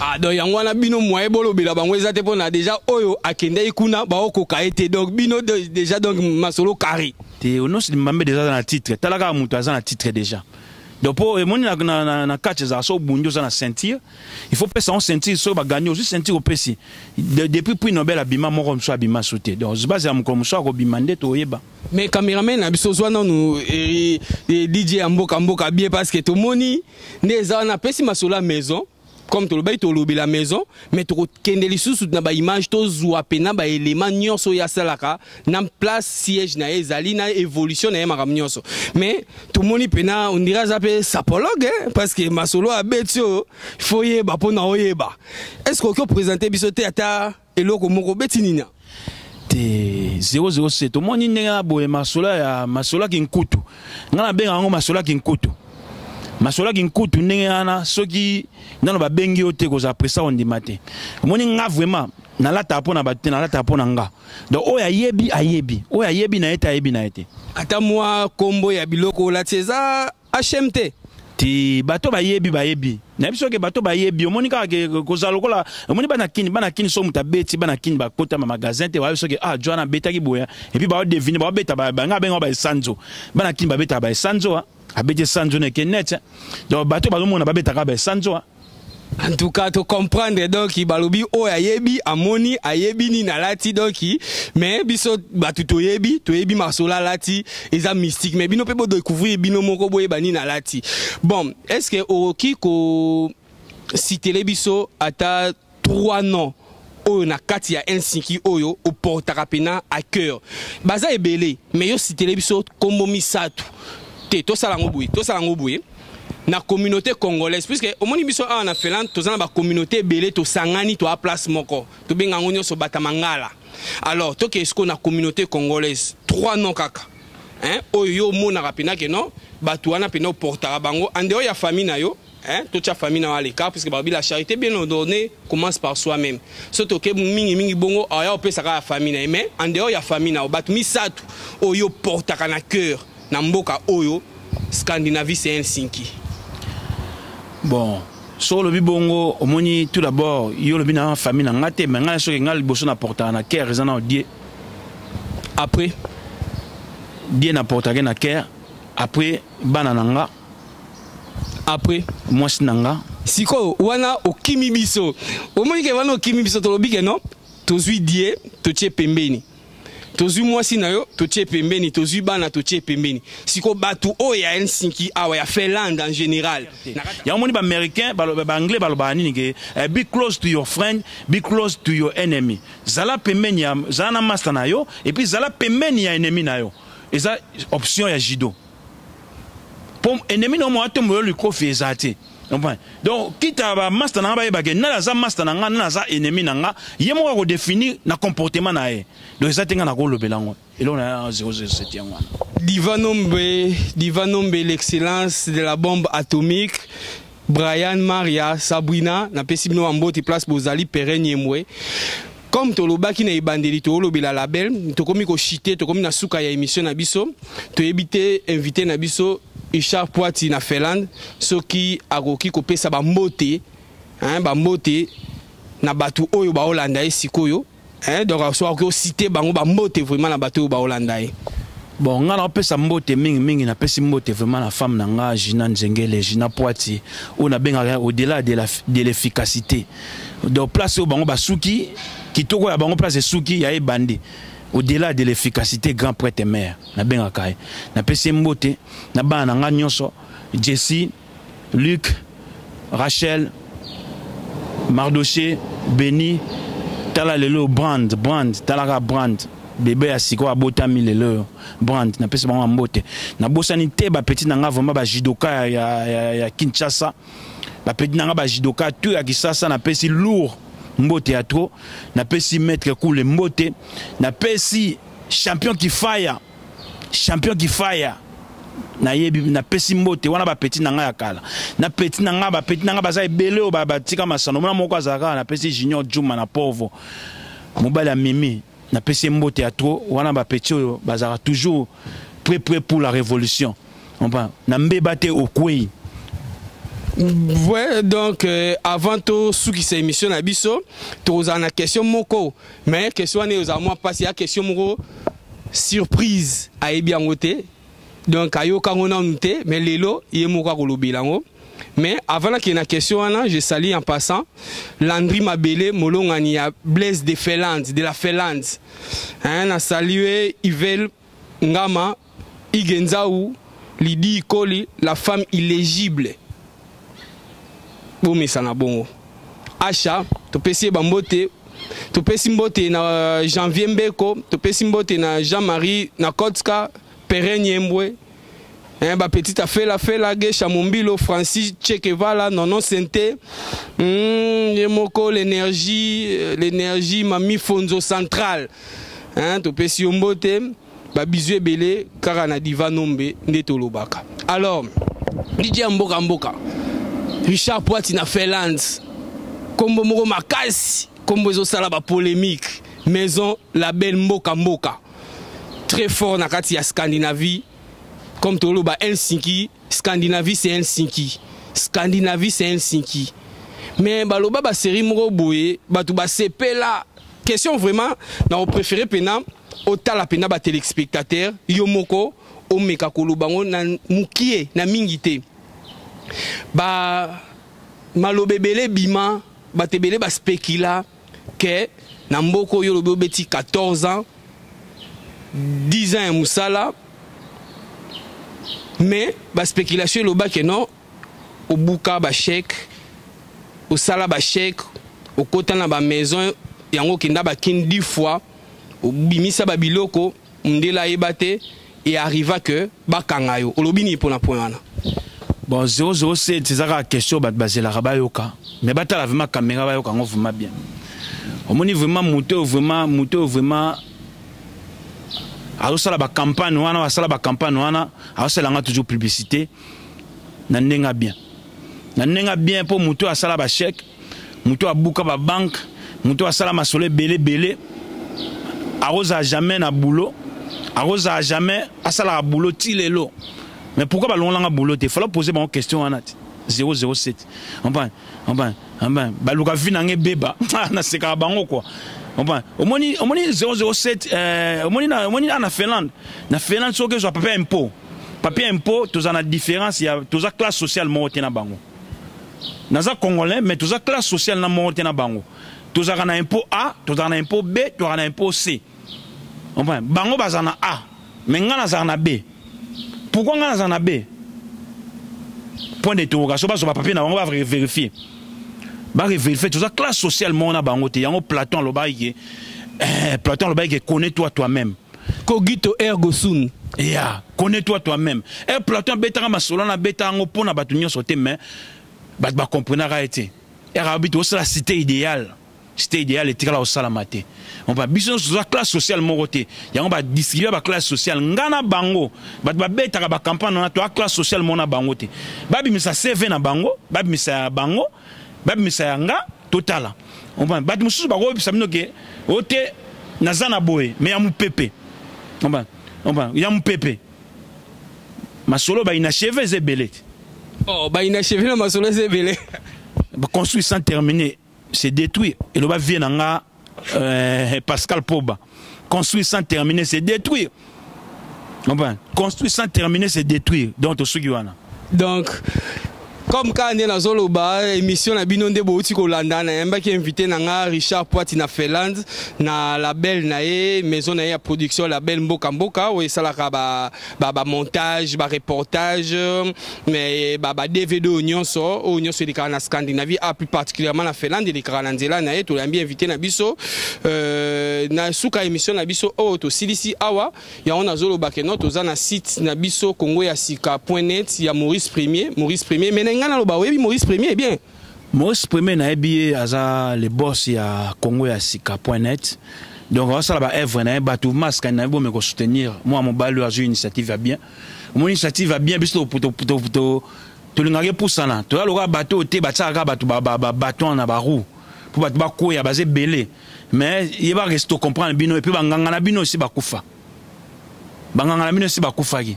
Ah, donc yango wana bino moye bolobela bango eza te, mpona déjà oyo akendaki kuna baokoka ye te. Donc bino déjà, donc masolo carré. Te, Onos Limbambe déjà aza na titre. Tala kaka moto aza na titre déjà. Donc mpo emoni na catch ezala so obundi, oza na ceinture, il faut pesa ngo ceinture. Soki bagani, ozwi ceinture, opesi. Depuis prix Nobel abima, moko mosusu abima su te. Donc bazela mokolo mosusu akobima nde toyeba. Mais cameraman na biso, ozwa nanu DJ ya mboka mboka bien, parce que tomoni nde eza wana, apesi masolo ya maison. Comme tolobaki, tolobela maison, mais tokokende lisusu na baimage, tozwa pena baélément nyonso oyo asalaka na place siège na ye ezali, na évolution na ye, makambo nyonso. Mais tomoni pena ondira aza mpe sapologue, parce que masolo abeti oyo, faut yeba mpona oyeba. Est ce que okoki oprésente biso te ata eloko moko obeti nini? Te, 007, omoni ndenge na boye, masolo ya masolo ya kinkutu, ngai nabenga yango masolo ya kinkutu. Masolo ya kinkutu ndenge wana, soki nano babengi yo te, kozala presa ondima te. Omoni nga vraiment nalataka mpo na bato te, nalataka mpo na nga. Donc oyo ayebi ayebi, oyo ayebi na ye te ayebi na ye te. Ata mwa kombo ya biloko olati eza HMT. Ti bato bayebi bayebi, nayebi soki bato bayebi. Omoni kaka ke kozala lokola omoni bana Kini, bana Kini, so moto abeti, bana Kini bakota ma magasin te, bayebi soki ah jwana abetaki boya, et puis baodevine baobeta banga benga baesanzo. Bana Kini babetaka baesanzo, abeti esanzo na eke net. Donc bato bazomona babetaka baesanzo. En tout cas, to comprendre. Donc balobi oyo ayebi amoni ayebi nini alati. Donc mais biso bato toyebi, toyebi masolo alati eza mystique, mais bino mpe bodécouvrir bino moko, boyeba nini alati. Bon, est ce que okoki ko citele biso ata trois noms oyo na kati ya Helsinki oyo oportaka mpena à cœur? Baza ebele, mais yo citele biso kombo misato te. Tosala yango boye, tosala yango boye na communauté congolaise, puisque omoni biso awa na Finlande toza na bacommunauté ebele, tosangani, toa place moko, tobenga yango nyonso Batamangala. Alors toke siko na communauté congolaise, trois noms kaka, hein, oyo yo omonaka mpena ke non, bato wana mpena oportaka bango en dehors ya famille na yo, hein, totia famille na yo à l'écart, puisque balobi la charité bien ordonnée commence par soi-même. So toke mingi mingi bongo aya opesaka ya famille na ye, mais en dehors ya famille na yo, bato misato oyo oportaka na cœur na mboka oyo Scandinavie, c'est Helsinki. Bon, so olobi bongo, omoni tout d'abord yo olobi na famille na nga te, mais ngai soki ngai liboso na portaka na cœur eza na Die. Après? Die na portaka na cœur, après bana na nga. Après? Mwasi na nga. Sikoyo wana okimi biso, omoni ke wana okimi biso. Tolobi ke non, tozwi Die, totie pembeni, tozwi mwasi na yo, totie pembeni, tozwi bana, totie pembeni. Sikoyo bato oyo ya Helsinki awa, ya Finlande en général. Yango moni baaméricain, baanglais balobaka nini ke be close to your friend, be close to your enemy. Zala pembeni ya, zala na master na yo et puis zala pembeni ya ennemi na yo. Eza option ya judo po ennemi na yo mo atombola yo likofi eza te. Comprends? Donc kita ba master na nga bayebake nani aza master na nga, nani aza ennemi na nga, ye moko akodéfinir na comportement na ye. Donc eza te nga nakolobela yango eloko na 007 yango wana. Diva Nombe, Diva Nombe, l'excellence de la bombe atomique. Brian, Maria, Sabrina, napesi bino mbote place bozali pere nyemwe. Comme tolobaki na ebandeli, tolobela label, tokomi koshite, tokomi na suka ya émission na biso. Toyebi te invité na biso Richard Poiti na Finlande soki akoki kopesa bambote, hein, bambote na bato oyo baolanda ye sikoyo, hein, donc so akoki ocite bango bambote vraiment na bato oyo baolanda ye. Bon, nga napesa mbote mingimingi, napesi mbote vraiment na femme na nga Gina Nzengele, Gina Poiti, oyo nabengaka au-delà de l'efficacité. Donc place oyo bango basuki kitoko ya bango, place esuki ya ebandi, au-delà de l'efficacité, grand prêtre mère nabengaka ye. Napesi ye mbote na bana na nga nyonso, Jesse, Luc, Rachel, Mardoché, Beni. Tala lelo Brand, Brand, talaka Brand, bebe ya sikoyo abotami lelo oyo, Brand. Napesi bango ya mbote. Nabosani te bapeti na nga vraiment bajudoka ya Kinshasa, bapeti na nga bajudoka tu ya Kisasa. Napesi lourd mbote ya trop. Napesi maître Kule mbote, napesi champion Kifaya, champion Kifaya nayebi, napesi mbote wana. Bapeti na ngai ya kala, na peti na ngai, bapeti na ngai baza ebele oyo batika masano. Mona moko azalaka kaka, napesi Junior Juma na Povo, mobali ya Mimi, napesi ye mbote ya trop. Wana bapeti oyo bazalaka toujours prêt, prêt pour la révolution. Comprends? Na mbeba te okwei. Ouais, donc avant tosukisa émission na biso, tozala na question moko, mais question wana ezala mwa mpasi ya question moko surprise, ayebi yango te, donc ayoka yango nanu te, mais lelo ye moko akolobela yango. Mais avant nakende na question wana, je salue en passant Landry Mabele, molongani ya Blaise de Finlande, de la Finlande, hein, na salue Ivel Ngama Igenzau, Lidi Ikoli, la femme illégible, bomesana bongo. Asha, topesi ye bambote. Topesi mbote na Janvier Mbeko, topesi mbote na Jean-Marie na Kotska Pere Nyembwe, hein, bapetite afela fela Gesha Mombilo, Francis Chekevala, Nono Sente, ye moko l'énergie, l'énergie Mami Fonzo Central, hein, topesi yo mbote, babizu ebele kaka na Diva Nombe nde tolobaka. Alors DJ ya mboka mboka Richard Poiti na Finlande, kombo moko makasi, kombo ezosala ba polémique, maison label mboka mboka très fort na kati ya Scandinavie. Comme toloba Helsinki, Scandinavie c'est Helsinki, Scandinavie c'est Helsinki. Mais baloba ba série moko boye, bato basepela. Question vraiment na préféré pena otala pena ba téléspectateurs yo moko omeka koloba ngo na mukie na mingi te. Ba maloba ebele bima, bato ebele baspekila ke na mboka oyo olobi obeti 14 ans, 10 ans ya mosala, mais baspéculation eloba ke non, obuka bachèque, osala bachèque, okota na bamaison yango, okenda bakini 10 fois, obimisa babiloko, ndela ayeba te, e arriva ke bakanga yo. Olobi nini mpona point wana? Bon, 007 eza kaka question bato bazelaka bayoka, mais batala vraiment caméra, bayoka yango vraiment bien. Omoni vraiment moto oyo, vraiment moto oyo vraiment azosala bacampagne wana, asala bacampagne wana, azosala yanga toujours publicité na ndenge ya bien, na ndenge ya bien, mpo moto oyo asala bachèque, moto oyo abuka babanque, moto oyo asala masolo ebele ebele, akozala jamais na boulot, akozala jamais asalaka boulot ti lelo. Mais pourquoi balongolanga boulot te? Fallait poser bango question wana te. 007, enfin, enfin, enfin, baluka vi nanga ebeba, nasekaka bango quoi. Enfin, omoni, omoni 007, omoni na, omoni na Finlande, na Finlande soki ozwa papier impôt, papier impôt, toza na différence ya toza classe sociale moko te na bango. Naza congolais, mais toza classe sociale na moko te na bango. Tozalaka na impôt A, tozalaka na impôt B, tozalaka na impôt C. Enfin, bango bazala na A, mais nga nazalaka na B. Pourquoi nga nazala na B? Point d'interrogation. Bazwa bapapier na bango, bavérifier, barevérifier. Toza classe sociale moko na bango te. Yango Platon alobaki ke, Platon alobaki ke connais-toi toi-même. Cogito ergo sum. Ya, connais-toi toi-même. E Platon abetaka masolo wana, abeta yango mpo na bato nyonso te, mais bato bakomprenaka ye te. Ere abi tosala cité idéale, cité idéale etikala kosalama te. Ompa biso nyonso toza classe sociale moko te. Yango badistribue baclasse sociale. Nga na bango, bato babetaka bacampagne wana, toza classe sociale moko na bango te. Babimisa CV na bango, babimisa ya bango, babimisa ya nga, totala. Ompa bato mosusu bakoyebisa bino ke o te, naza na boye, mais ya mopepe. Ompa, ompa ya mopepe, masolo bainachevé eza ebele te. Oh, bainachevé na masolo eza ebele. Construire sans terminer, c'est détruire. Eloba vie na nga Pascal Poba: construire sans terminer, c'est détruire. Enfin, construire sans terminer, c'est détruire. Donc tosuki wana. Donc comme kaka nde nazoloba, émission na bino nde bouti kolanda, nayambaki invité na nga Richard Poiti na Finlande, na label na ye, maison na ye ya production, label mboka mboka, oyo esalaka bamontage, ba bareportage, mais ba DVD oyo nyonso, oyo nyonso elekaka na Scandinavie, a plus particulièrement na Finlande, elekaka na nzela na ye. Toyambi invité na biso na suka émission na biso oyo tosilisi awa. Yango nazoloba ke no, toza na site na biso congo ya sika.net ya Maurice Premier. Maurice Premier, mais na ngai naloba, oyebi Maurice Premier bien? Maurice Premier, nayebi ye, aza le boss ya congo ya sika.net. Donc azosala baœuvre na ye. Bato masque na ye, bomeka kosoutenir mwa mobali oyo azwi initiative ya bien. Omoni initiative ya bien, biso tolingaka epusana. Toza lokola bato oyo te batiaka kaka bato babaton na baroue mpo bato bakwea, baza ebele. Mais ye bareste comprendre bino, et puis banganga na bino esi bakufa, banganga na bino esi bakufaki.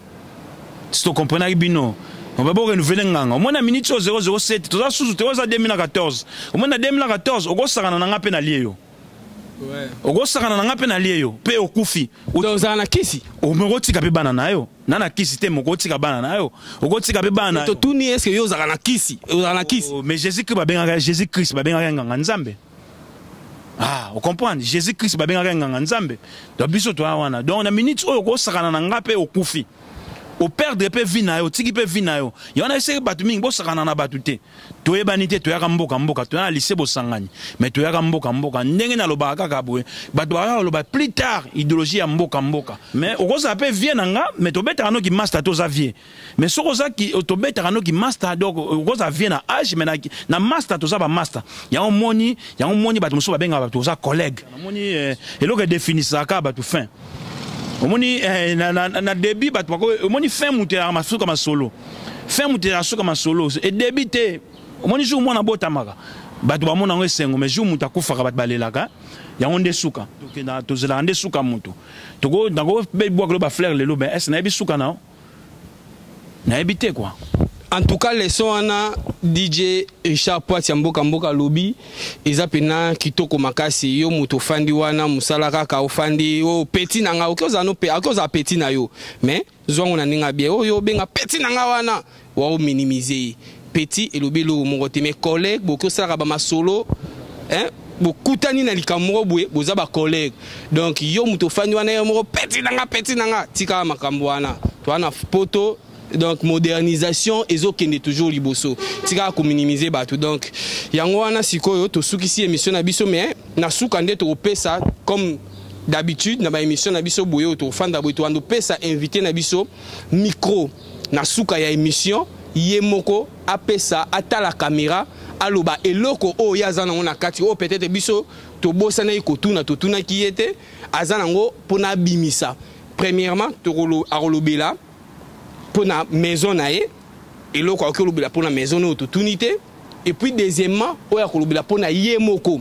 Si tocomprenaki bino, oba borenouveler nganga. Omoni na minute oyo 007 toza susu te, oza 2014. Omoni na 2014 okosakana na nga mpe nalie yo, okosakana na nga mpe nalie yo mpe okufi. Ozala na kisi. Okotika mpe bana na yo na na kisi te, moko otika bana na yo, okotika mpe bana na yo. Totuni, est ce que yo ozalaka na kisi? Ozalaka na kisi? Oh, mais Jésus Christ babengaka, Jésus Christ babengaka nganga Nzambe. Ah, ocomprendre, Jésus Christ babengaka nganga Nzambe. Donc biso toya wana. Donc na minute oyo okosakana na nga mpe okufi, operdre mpe vie na yo, otiki mpe vie na yo. Yango na eseki bato mingi bosakana na bato te. Toyebani te, toyaka mboka mboka, toya na lycée Bosangani, mais toyaka mboka mboka. Ndenge nalobaka kaka boye, bato bakaka koloba plus tard idéologie ya mboka mboka. Mais okozala mpe vie na nga, mais tobetaka noki master, toza vie. Mais soki oza, tobetaka noki master. Donc okozala vie na age, mais na master toza bamaster. Yango moni, yango moni bato mosusu babengaka bato oza collègue. Namoni eloko edefinisaka bato fin. Omoni na début bato bako, omoni fin moto ya masuka masolo. Fin moto ezala suka masolo edebi te. Omoni jour mwana abotamaka bato bamona yango esengo, mais jour moto akufaka bato balelaka yango nde suka. Tokenda tozelaka nde suka moto. Toko nakobwakelo ba fleur lelo, mais est-ce nayebi suka na nayebi te quoi. En tout cas, leçon wana DJ Richard Poiti ya mboka mboka lobi eza pena kitoko makasi. Yo moto ofandi wana musala kaka ofandi o petit na nga oki ozala no pe oki ozala petit na yo mais zwango na ndenge bien oyo obenga petit na nga wana wa o minimiser ye. Petit elobi eloko moko te mais collègue boki osalaka ba masolo hein bokutani na likambo moko boye boza ba collègue. Donc yo moto ofandi wana yo moko petit na nga petit na nga tika makambo wana to wana poto. Donc modernisation ezokende toujours liboso tika ko minimiser bato. Donc yango wana sikoyo tosukisi émission na biso, mais na suka nde tokopesa comme d'habitude na ba émission na biso boye tofanda boye toando pesa invité na biso micro na suka ya émission ye moko apesa atala caméra aloba eloko oyo ye aza nango na kati oyo peut-être biso tobosanaki kotuna totunaki ye te aza nango mpona abimisa. Premièrement akolobela mpona maison na ye eloko akoki kolobela mpona maison oyo totuni te, et puis deuxièmement oyo akolobela mpona ye moko.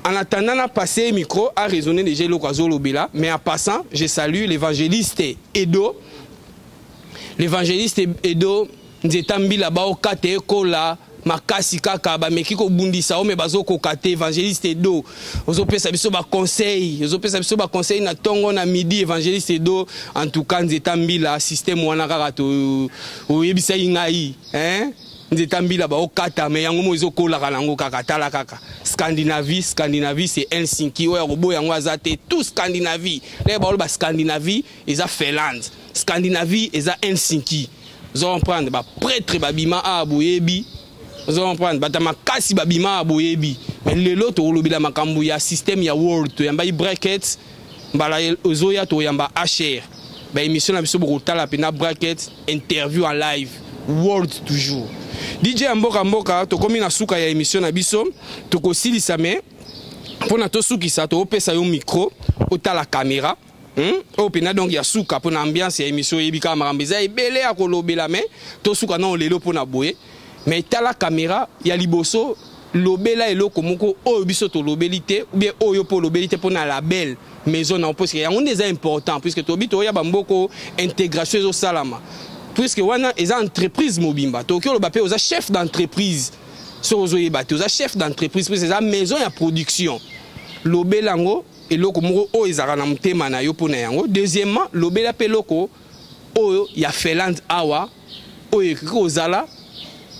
En attendant na passer micro a raisonné déjà eloko azolobela, mais en passant je salue l'évangéliste Edo. L'évangéliste Edo nzeta mbila baokata ekola makasi kaka bameki kobundisa o me bazokoka te. Évangéliste Edo ozopesa biso ba conseil, ozopesa biso ba conseil na tongo na midi. Évangéliste Edo en tout cas nzeta mbila système wana kaka to oyebisaki ngai hein nzeta mbila baokata me yango mo ezokolaka nango kaka tala kaka Scandinavie. Scandinavie c'est Helsinki oyo akoboya yango aza te tout Scandinavie leye baoloba Scandinavie eza Finlande, Scandinavie eza Helsinki. Ozo comprendre ba prêtre babima a boyebi, ozo comprendre bata makasi babima a boyebi. Mais lelo tokolobela makambo ya système ya world toyamba bracket mbala ozoya toyamba HR ba émission na biso bokotala pena bracket interview en live world toujours. DJ ya mboka mboka tokomi na suka ya émission na biso tokosilisa me mpona tosukisa topesa yo micro otala caméra. Oyo pena donc ya suka mpona ambiance ya émission oyebi kaka makambo eza ebele ya kolobela me tosuka nano lelo mpona boye. Mais tala caméra ya liboso lobela eloko moko oyo biso tolobeli te ou bien oyo mpo olobeli te mpona label maison na puisque yango nde eza important puisque tobi toya bamboko intégration ezosalama puisque wana eza entreprise mobimba tokoki oloba mpe oza chef d'entreprise soki ozoyeba te oza chef d'entreprise puisque eza maison ya production. Lobela yango eloko moko oyo ezalaka na motema na yo mpona yango. Deuxièmement lobela mpe eloko oyo ya Finlande awa oyo ekoki kozala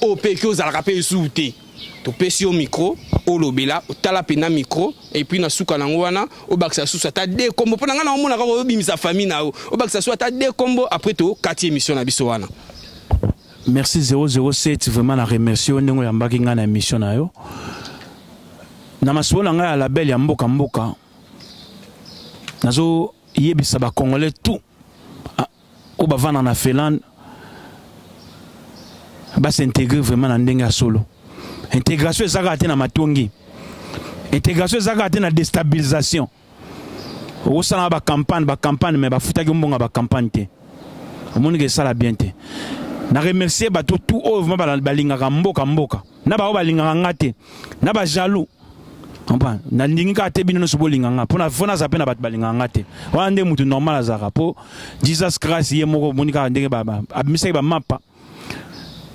oyo mpe ekoki kozalaka mpe esusu te. Topesi yo micro olobela otala pena micro et puis na suka nango wana obakisa susu ata deux kombo mpona ngai na omona kaka oyobimisa famille na yo obakisa susu ata deux kombo après tokati émission na biso wana. Merci 007 vraiment na remercier yo ndenge oyambaki ngai na émission na yo. Na masolo na ngai ya label ya mboka mboka nazo yebisa ba congolais tout oyo bavanda na Finlande ba s'intégrer vraiment na ndenge ya solo. Intégration ezalaka te na matongi, intégration ezalaka te na déstabilisation. Okosala ba campagne ba campagne mais bafutaki mbongo ba campagne te, omoni ke esala bien te. Na remercier bato tout oyo vraiment balingaka mboka mboka na bao balingaka nga te na ba jaloux. Comprends? Na ndingi kaka te bino nyonso bolinga nga mpona fo naza mpe na bato balingaka nga te. Wana nde mutu normal azalaka mpo Jesus Christ ye moko omoni kaka ndenge abimisaki bamapa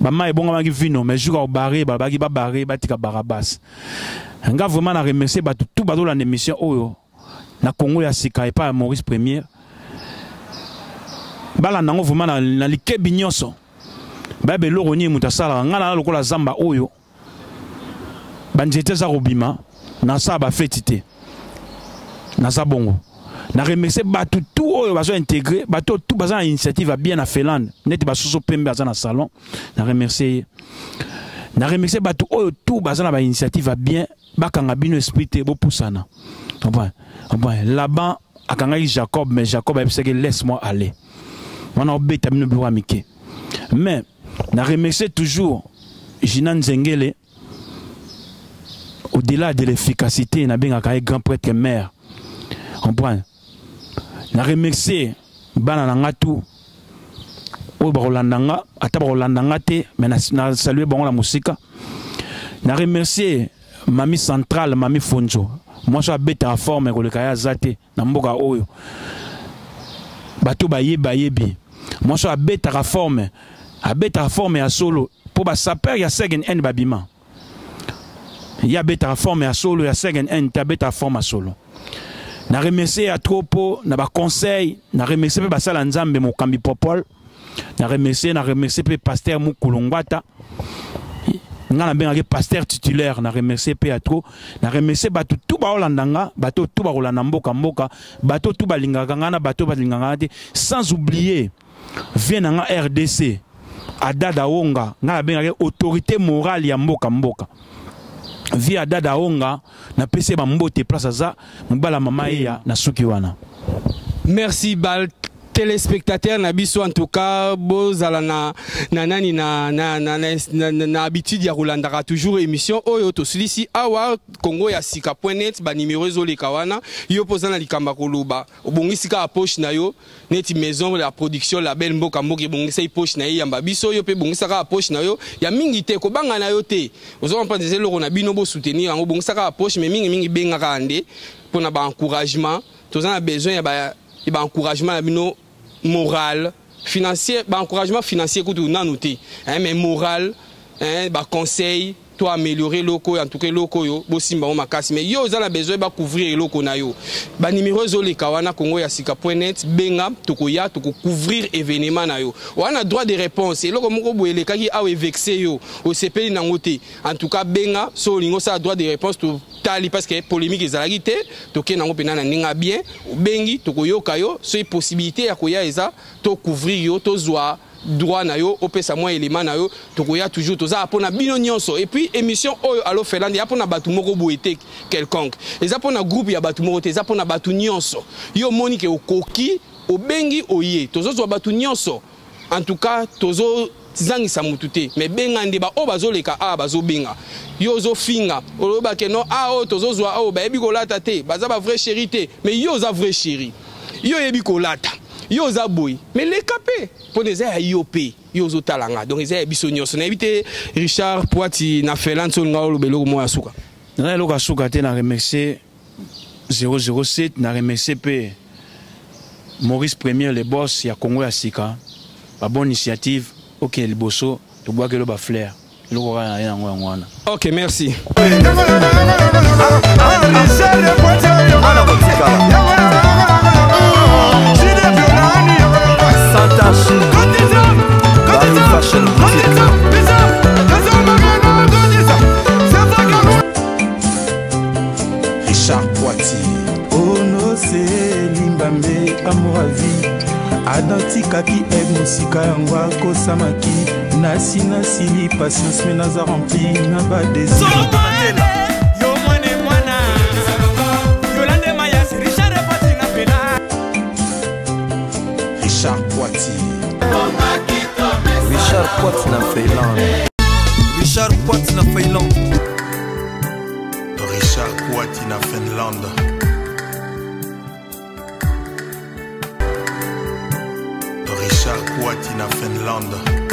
bama ebongamaki vino mais jour akobare balobaki babare batika Barabbas. Nga vraiment na remercier bato tout bazolanda émission oyo na Congo ya sika epai ya Maurice Premier. Balanda yango vraiment na likebi nyonso. Bayeba eloko nini moto asalaka. Nga na lokola zamba oyo banzete eza kobima nasala bafeti te, naza bongo. Na remercier bato tout oyo bazo intégrer, bato tout baza na initiative ya bien na Finlande neti basusu pembe aza na salon, na remercier ye. Na remercier bato oyo tout baza na ba initiative ya bien, bakanga bino esprit te, bopusana. Comprends? Comprends? Laban akangaki Jacob, mais Jacob ayebisaki laisse-moi aller. Wana obeta bino biloko ya mike. Mais na remercier toujours Gina Nzengele au-delà de l'efficacité na bengaka ye grand prêtre mère. Comprends? Na remercier bana na nga tout. Oyo bakolanda nga, ata bakolanda nga te, mais na saluer bango na mosika. Na remercier Mami Centrale, Mami Fonzo. Mwasi oyo abetaka forme koleka ye aza te na mboka oyo. Bato bayebi bayebi. Mwasi oyo abetaka forme, abetaka forme ya solo po ba sapeur ya second hand babima. Ye abetaka forme ya solo ya second hand te, abetaka forme ya solo. Na remercier ya trop po na ba conseil, na remercier pe basala Nzambe mokambi Popol. Na remercier pe pasteur Mukulu Ngwata. Nga na bengaki pasteur titulaire, na remercier pe ya trop. Na remercier bato tout baolanda nga, bato tout bakolanda mboka mboka, bato tout balingaka nga na bato balingaka nga te, sans oublier vie na nga RDC Adada Wonga, nga na bengaki autorité morale ya mboka mboka. Vie Adada Wonga, na pesi ba mbote place aza, mobala mama ya na suki wana. Merci bal téléspectateurs na biso, en tout cas bozala na na nani na na na na, na, na, na habitude ya kolandaka toujours émission oyo tosilisi awa Congo ya sika point net, ba numéro ezoleka wana. Yo poza na likamba koloba, obongisi kaka poche na yo neti maison la production label mboka mboka ebongisa poche na ye yamba biso, yo pe bongisa kaka poche na yo ya mingi te, kobanga na yo te, ozo comprendre eza eloko na bino bo soutenir yango, bongisa kaka poche mais mingi mingi benga kaka nde pona ba encouragement. Toza na besoin ya ba ba encouragement na bino moral, financier, ba encouragement financier kutu nanu te, hein, mais moral, hein, ba conseil to améliorer loko, en tout cas loko yo bosimba o makasi, mais yo oza na besoin ba couvrir loko na yo. Ba numéro ezoleka wana Congo ya sika point net, benga tokoya toko couvrir événement na yo. Wana droit de réponse, eloko moko boye elekaki awa vexé yo, osepeli nango te. En tout cas benga so olingo sa droit de réponse to tali, parce que polémique ezalaki te, toke nango pena na ndinga bien, obengi tokoyoka yo, soki possibilité ya koya eza to couvrir yo, tozwa droit na yo, opesa mwa élément na yo, tokoya toujours, toza pona bino nyonso. Et puis émission oyo Allo Finlande ya pona batu moko boye te quelconque, eza pona groupe ya batu moko te, eza pona batu nyonso. Yo moni ke okoki, obengi oye, tozozwa batu nyonso. En tout cas tozo zangisa mutu te, mais benga nde ba oyo bazoleka awa bazobenga yo, ozofinga, oloba ke non, ah, oyo tozozwa oyo bayebi kolata te, baza ba vrai chéri te, mais yo oza vrai chéri, yo oyebi kolata, yo oza boye, mais leka pe mpona eza ya yo pe yo ozotala nga, donc eza ya biso nyonso. Nayebi te Richard Poiti na Finlande so olinga oloba eloko moko ya suka. Naza eloko ya suka te, na remercier 007, na remercier pe Maurice Premier le boss ya Congo ya sika, ba bonne initiative, ok liboso tobwakelo ba fleur eloko kaka na ye yango yango wana. Ok, merci. Richard Poitier. Onose limbambe amour à vie. Adantikaki aigle mosika yango akosamaki. Nasi nasili patience me naza rempli na ba désir. Richard Poitier. Richard Poitier na Finlande. Richard Poitier na Finlande. Richard Poitier na Finlande. Richard Poitier na Finlande.